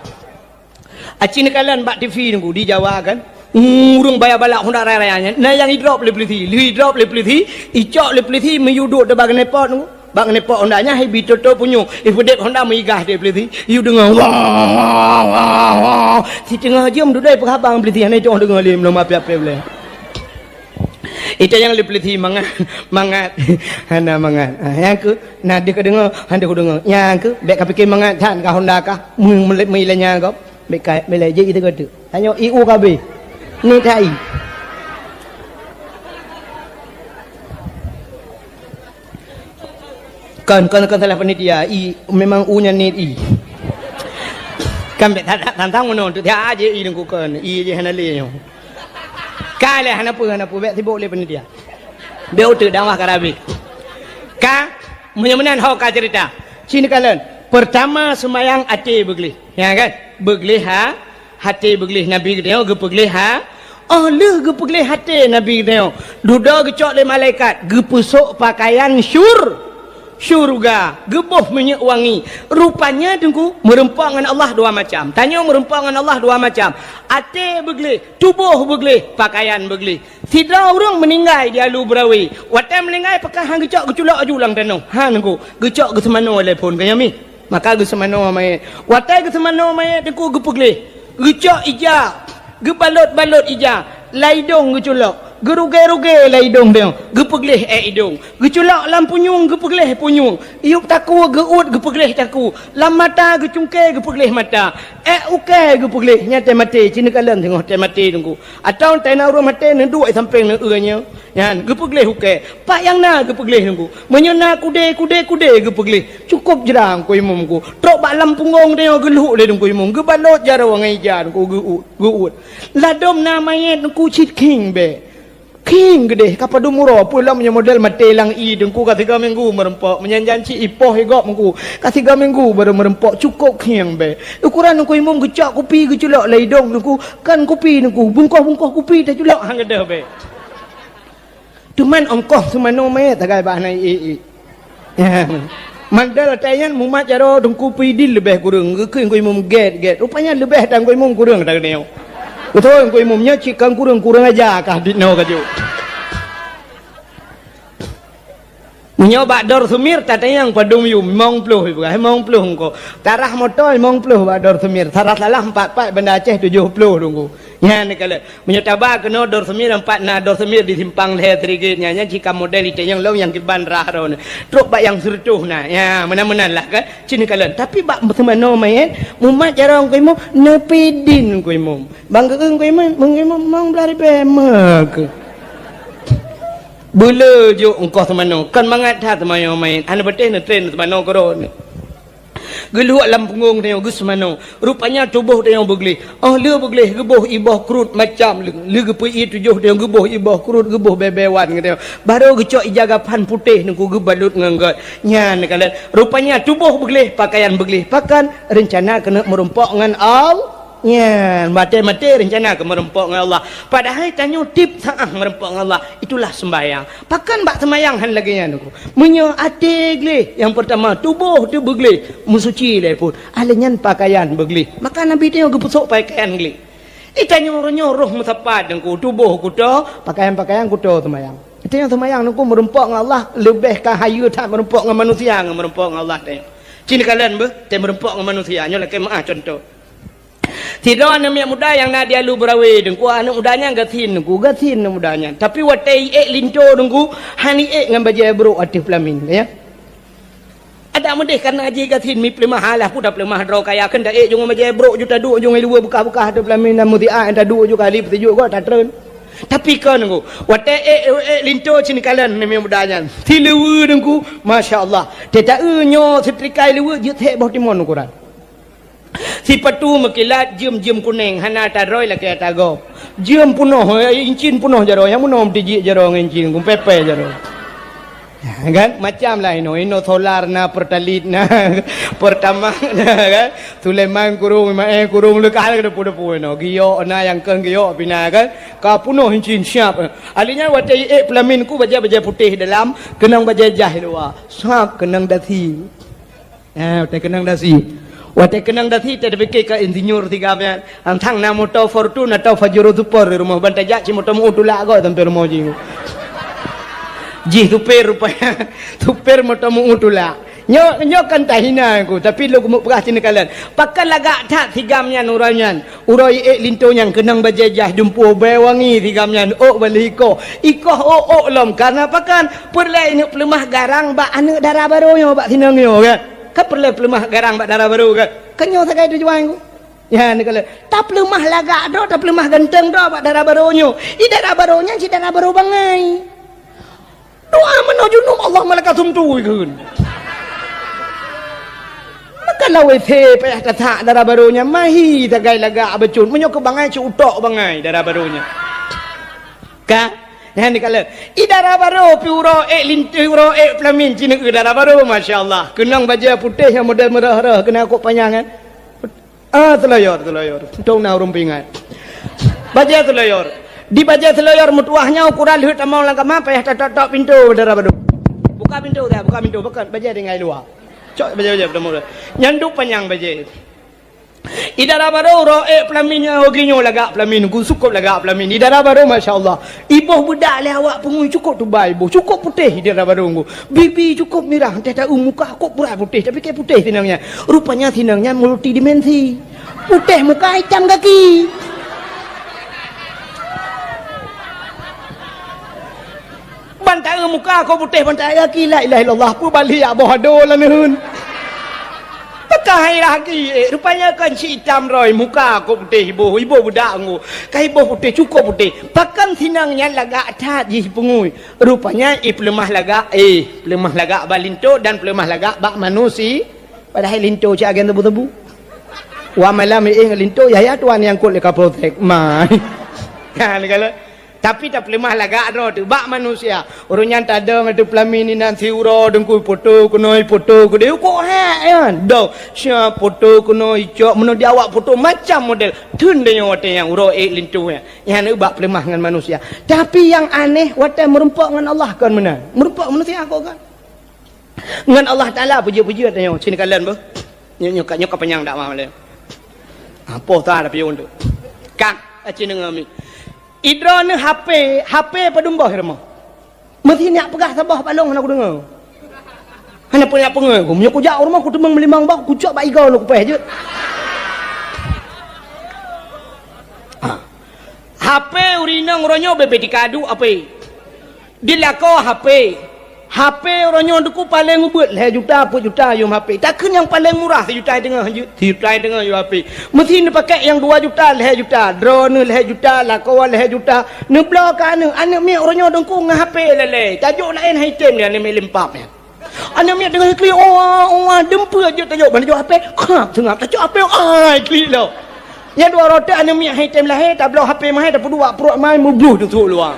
Aci neukalon bak T V teungku, di Jawa kan. Ureueng baya balak honda raya-raya nyan. Na nyang idrop lé polisi. Lheueh idrop lé polisi, icok lé polisi meuyu duek bak knalpot teungku. Bak knalpot honda nyan hai bi toto punyueng. Ipeudeb honda meugah di polisi. Iyu deungoe. Wah, wah, wah, wah. Siteungoh jeuem dudoe peuhabang polisi hana itoh deungoe lé meunyoe mape-ape ulée. Ita nyang lé polisi mangat, mangat. Hana mangat. Ah, nyang keu, na deuh ka deungoe, han deuh ka deungoe. Nyang keu, bék ka pike mangat that ka honda kah, meu-, meulé-, meulanya gob. Bék ka, bék lé jih ita ka teuk. Tanyoe I U ka abéh. Ni tai. Kon, kon, kon salah panitia. I, memang u nyan niet i. Kan bèk that-that tantang meunoe, tu tiap aja i deungku kon. I je hana lé nyoe. Ka lé hana peue, hana peue, bèk sibok lé panitia. Bèk uteuk dakwah ka rabih. Ka, meunyoe meunan ho ka cerita. Ci neukalon. Pertama seumayang até beugleh. Ya kan? Beugleh ha, até beugleh Nabi geutanyoe geupeugleh ha. Oh lheueh geupeugleh até Nabi geutanyoe, dudoe geucok lé malaikat, geupeusok pakaian syur, syurga, geuboh minyeuk wangi. Rupanya teungku, meurumpok ngon Allah dua macam. Tanyoe meurumpok ngon Allah dua macam. Até beugleh, tuboh beugleh, pakaian beugleh. Sidroe ureuëng meuninggai di Alu Beurawe. Watée meuninggai, pakon han geucok geuculok aju lam tanoh? Han teungku, geucok geuseumanoe lé phon keu nyan mi. Maka geuseumanoe manyét. Watée geuseumanoe manyét teungku geupeugleh. Geucok ija, geubalot-balot ija, lam idong geuculok. Geurugée-rugée lam idong teungoh, geupeugleh ék idong. Geuculok lam punyueng, geupeugleh punyueng. Yup takue geuuet, geupeugleh takue. Lam mata geucungké, geupeugleh mata. Ék ukée geupeugleh, nyan tée maté, ci neukalon teungoh tée maté teungku. Atawa tée na ureuëng maté neuduek sampéng neueu nyoe. Nyan geupeugleh ukée. Pat nyang na geupeugleh teungku. Meunyoe na kudée, kudée, kudée geupeugleh. Cukôp jra teungku imum teungku. Trok bak lam punggong teungoh geulhok lé teungku imum. Geubalot jaroe ngon ija teungku geuuet, geuuet. Ladôm na manyét teungku cit khieng bèe. Khieng geudeh ka padum uroe, peue lom nyoe model maté lam ie teungku ka tiga minggu meurumpok. Meunyan janci ipoh igop teungku ka tiga minggu baru meurumpok, cukôp khieng bèe. Ukuran teungku imum geucok kupi geuculok lam idong teungku, kan kupi teungku, bungkoh-bungkoh kupi taculok han geudeh bèe. Teuma ongkoh seumanoe manyét sagai bah na ie-ie. Mandal watée nyan mumat jaroe teungku pidin leubeh kureueng, geukheun teungku imum gét-gét. Rupanya leubeh tan teungku imum kureueng that nyoe. Beutôi teungku imum nyoe cit kon kureueng, kureueng aja kah dit noe kaju. Meunyoe bak Dor Sumir tatanyong padum yum, limong ploh ipeugah, limong ploh engko. Tarah moto limong ploh bak Dor Sumir, tarah salah empat pat Banda Aceh tujoh ploh teungku. Nyan neukalon. Meunyoe taba keunoe Dor Sumir, empat na Dor Sumir di simpang lhée Sirigit nyan, nyan cit ka model itanyong lom nyang kiban rah droeneuh. Trok bak nyang sireutôh na. Ya, meunan-meunan lah kan. Ci neukalon. Tapi bak seumanoe manyét, mumat jaroe teungku imum, neupidin teungku imum. Bang geueu teungku imum, teungku imum mong blah ribée meukeue. Beuleu jok ongkoh seumanoe, kon mangat that seumanoe manyét. Hana patéh neutren seumanoe keudroe. Geulhok lam punggong teungoh geuseumanoe. Rupanya tuboh teungoh beugleh. Oh lheueh beugleh geuboh iboh kruet macam lheueh. Lheueh geupeu-ie tujoh teungoh geuboh iboh kruet, geuboh bèe-bèe wan teungoh. Baru geucok ija gapan putéh teungku geubalot ngon gét. Nyan neukalon. Rupanya tuboh beugleh, pakaian beugleh. Pakon? Reuncana keuneuk meurumpok ngon Al-, nyan, maté-maté reuncana keu meurumpok ngon Allah. Padahai tanyoe tiep saát meurumpok ngon Allah. Itulah seumbahyang. Pakon bak seumayang han lagée nyan teungku? Meunyoe até gleh, nyang peurtama tuboh teuh beugleh, meusuci lé phon. Ah lheueh nyan pakaian beugleh. Maka Nabi tanyoe geupeusok pakaian gleh. Di tanyoe uroe nyoe roh meusapat teungku, tuboh kuto, pakaian-pakaian kuto seumayang. Di tanyoe seumayang teungku meurumpok ngon Allah leubeh ka hayeue that meurumpok ngon manusia ngon meurumpok ngon Allah tanyoe. Ci neukalon beuh, tée meurumpok ngon manusia, nyoe lakée meuáh cuntoh. Sidroe aneuëk miet muda nyang na di Alu Beurawe teungku, aneuëk muda nyan gasien teungku, gasien aneuëk muda nyan. Tapi watée iék linto teungku, han iék ngon bajée brok ateueh peulamin, ya. Adak meudeh kareuna jih gasien mi peuleumah alah pun tapeuleumah droe kaya kheun taék jong bajée brok ju taduek jong luweue beukah-beukah ateueh peulamin dan meusiat taduek ju kali peusijuek gob tatreun. Tapi kon teungku, watée ék, ék linto ci neukalon aneuëk miet muda nyan. Siluweue teungku, masya Allah. Teuta eu nyoe seutrikai luweue jeuet hék boh timon ukuran. Sipatu meukilat jeuem-jeuem kuneng hana tarôi lakée tagob. Jeuem punoh, eh, incin punoh jaroe, nyang meunoe meutijik jaroe ngon incin, kumpepé jaroe. Kan? Macam lah inoe, inoe solar na, pertalit na, pertamax na, kan? Sulaiman kurong, Imael kurong, leukah ada depu-depu inoe. Giok na, nyang keu giok pih na, kan? Ka punoh incin siap. Alinyan watée iék peulamin ku bajée-bajée putéh dalam, keunong bajée jaih luwa. Siap keunong dasi. Eh, watée keunong dasi. Watée keunong dasi, teupiké ka insinyur tiga nyan. Antang na moto Fortuner atau Pajero Sport di rumoh, ban tajak cit moto meu tulak gob sampoe rumoh jih. Jih supir rupanya. Supir moto meu tulak. Nyoe, nyoe kan tahina aku, tapi lôn keumeuk peugah ci neukalon. Pakon lagak that tiga nyan uroe nyan. Uroe iék linto nyan keunong bajée jaih dumpeue bée wangi tiga nyan ôk bali ikoh. Ikoh ôk-ôk lom, kareuna pakon? Peureulée ineuk peuleumah garang bak aneuëk dara barô nyoe bak sinong nyoe, kan? Kan peureulée peuleumah garang bak dara barô, kan? Kan nyoe sagai tujuan ku. Ya, neukalon. Tapeuleumah lagak droe, tapeuleumah ganteng droe bak dara barô nyoe. I dara barô nyan cit dara barô bangai. Doa meunoe junub, Allahumma laka sumtu, ikheun. Lam W C payah tasak dara barô nyan, mahi sagai lagak bacut. Meunyoe keu bangai, cit utok bangai dara barô nyan. Ka? Nyan dikalon. I dara barô pih uroe ék lin-, uroe ék peulamin, ci neueu dara barô, masya Allah. Keunong bajèe putéh nyang model meurah-rah, keunan kok panyang nyan. Ah, teuloyor, teuloyor. Untung na ureueng peuingat. Bajèe teuloyor. Di bajèe teuloyor meutuwah nyan ukuran lheueh tamong lam kama payah tatok-tok pintoe dara barô. Buka pintoe dah, buka pintoe. Buka bajèe tinggai luwa. Cok bajèe-bajèe, nyan duek panyang bajèe. I dara barô uroe ék peulamin nyan, ho geuh nyoe lagak peulamin, gu cukôp lagak peulamin. I dara barô, masya Allah. Iboh beudak lé awak peungui, cukôp teubai iboh, cukôp putéh i dara barô gu. Bibi cukôp mirah, teuh taeu muka kok purai putéh, tapi kèe putéh sinong nyan. Rupanya sinong nyan multidimensi. Putéh muka, itam gaki. Ban taeu muka kok putéh, ban taeu gaki, la ilaha illallah, peue bali jak boh ado lam neuen. Pakon hai lagi, eh, rupanya kon si itam roi, muka kok putéh iboh, iboh beudak nggu. Ka iboh putéh, cukôp putéh. Pakon sinong nyan lagak that jih peungui. Rupanya i peuleumah lagak, eh, peuleumah lagak bak linto dan peuleumah lagak bak manusi. Padahai linto cit agen tebu-tebu. Wa malam, eh, ngon linto, yah, yah tuan nyang kot lé Kapolsek. Mai. Ha, ni kalau Tapi tapeuleumah lagak droe teuh bak manusia. Ureueng nyan tadong ateueh peulamin inan siuroe teungku, poto keunoe, poto keudéh, kok hék nyan. Dong, sia poto keunoe icok, meunoe di awak poto macam model. Theun donya watèe nyang uroe ék linto nyan. Nyan bak peuleumah ngon manusia. Tapi nyang aneh watèe meurumpok ngon Allah kon meunan. Meurumpok manusia kok kan. Ngon Allah Taala peujeuet-peujeuet tanyoe, ci neukalon beuh. Nyoe, nyoe ka, nyoe ka panyang dakwah malèe. Apoh ta ada pion tu. Kang, aci deungoe mi. Idroeneuh H P, H P padum boh i rumoh. Meusi neujak peugah saboh bak lôn hana kudeungoe. Hana peue neujak peungoe ku. Meunyoe kujak u rumoh kuteumeung meulimong boh, kucok bak igoe lôn kupèh jeuet. Ha. H P ureueng inong uroe nyoe bèk-bèk dikadu H P. Di lakoe H P. H P uroe nyoe teungku paleng ubeuet lhèe juta, peuet juta yum H P. Takheun nyang paleng murah sijuta teungoh jeuet, sijuta teungoh yum H P. Meusi neupakék nyang dua juta, lhèe juta, droeneuh lhèe juta, lakoe lhèe juta. Neubloe keu aneuk, aneuk miet uroe nyoe teungku ngon H P lalè. Tajok laén han item nyan, aneuk miet limpap nyan. Aneuk miet teungoh klik, "Oa, oa," dum peue jeuet tajok, ban tajok H P, khap seungab, tacok H P, ai, klik lom. Nyan dua rotek aneuk miet han item lahé, tabloe H P meuhai, tapeuduek pruet mai, meubloh teusuk luwa.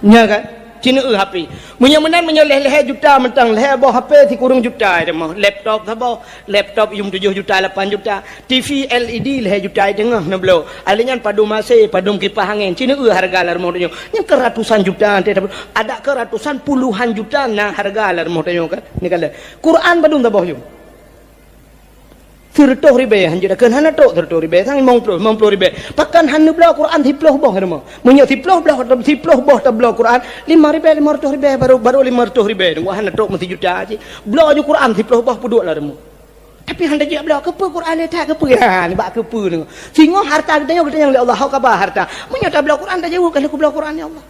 Nya kan? Ci neueu H P. Meunyoe meunan, meunyoe lhèe-lhèe juta mantong, lhèe boh H P sikureueng juta teuma. Laptop saboh, laptop yum tujoh juta, lapan juta. T V L E D lhèe juta teungoh neubloe. Alèh nyan padum A C, padum kipah angén. Ci neueu hareuga lam rumoh tanyoe. Nyan keu ratusan juta, adak keu ratusan puluhan juta na hareuga lam rumoh tanyoe kan. Neukalon. Quran padum saboh yum? Sireutôh ribèe, hanjeuet takheun hana trok sireutôh ribèe, sang limong ploh, limong ploh ribèe. Pakon han neubloe Quran siplôh boh rumoh? Meunyoe siplôh bloh, siplôh boh tabloe Quran, limong ribèe, limong reutôh ribèe, barô, barô limong reutôh ribèe. Teungku hana trok meusijuta cit. Bloe ju Quran siplôh boh peuduek lam rumoh. Tapi han tajak bloe, keupeue Quran le that, keupeue? Ha, nibak keupeue deungoe. Singoh harta geutanyoe, geutanyong lé Allah, "Ho ka ba harta?" Meunyoe tabloe Quran, tajaweueb, "Ka lheueh kubloe Quran, ya Allah."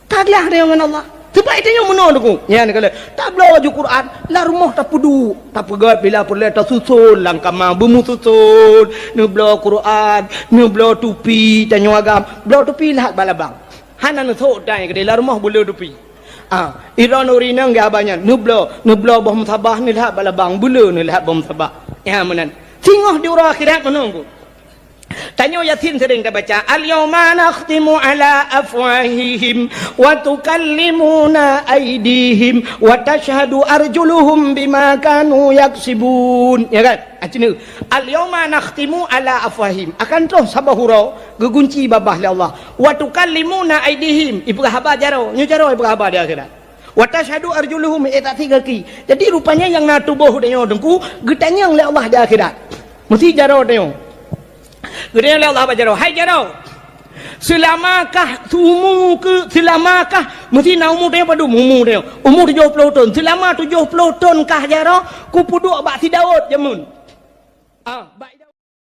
Ka glah tanyoe ngon Allah. Sebab tanyoe meunoe teungku. Nyan keuh lé. Tabloe ju Quran, lam rumoh tapeuduek, tapeugèt bila peureulèe tasuson lam kama, beumeususon, neubloe Quran, neubloe tupi, tanyoe agam, bloe tupi lheuh bak labang. Hana neusok dai keudéh, lam rumoh beulé tupi. Ah, idroeneuh ureueng inong geuhaba nyan, neubloe, neubloe boh musabah, neulheuh bak labang, beulé neulheuh boh musabah. Nyan meunan. Singoh di uroe akhirat meunoe teungku. Tanyoe Yasin sering tabaca, "Al-yauma nakhtimu ala afwahihim wa tukallimuna aidihim wa tashhadu arjuluhum bima kanu yaksibun." Ya kan? Aci neueu, "Al-yauma nakhtimu ala afwahihim." Akan troh saboh uroe geugunci babah lé Allah. "Wa tukallimuna aidihim." Ipeugah haba jaroe. Nyoe jaroe ipeugah haba di akhirat. "Wa tashhadu arjuluhum," eh, tak tiga ki. Jadi, rupanya nyang na tuboh tanyoe teungku, geutanyong lé Allah di akhirat. Meusi jaroe tanyoe. Geutanyong lé Allah bak jaroe, "Hai jaroe, seulamokah, seumu keu, seulamokah," meusi na umu tanyoe padum, umu tanyoe. Umu tujoh ploh thon. "Seulama tujoh ploh thon kah jaroe, kupeuduek bak si Daud jameun?" Ah, bak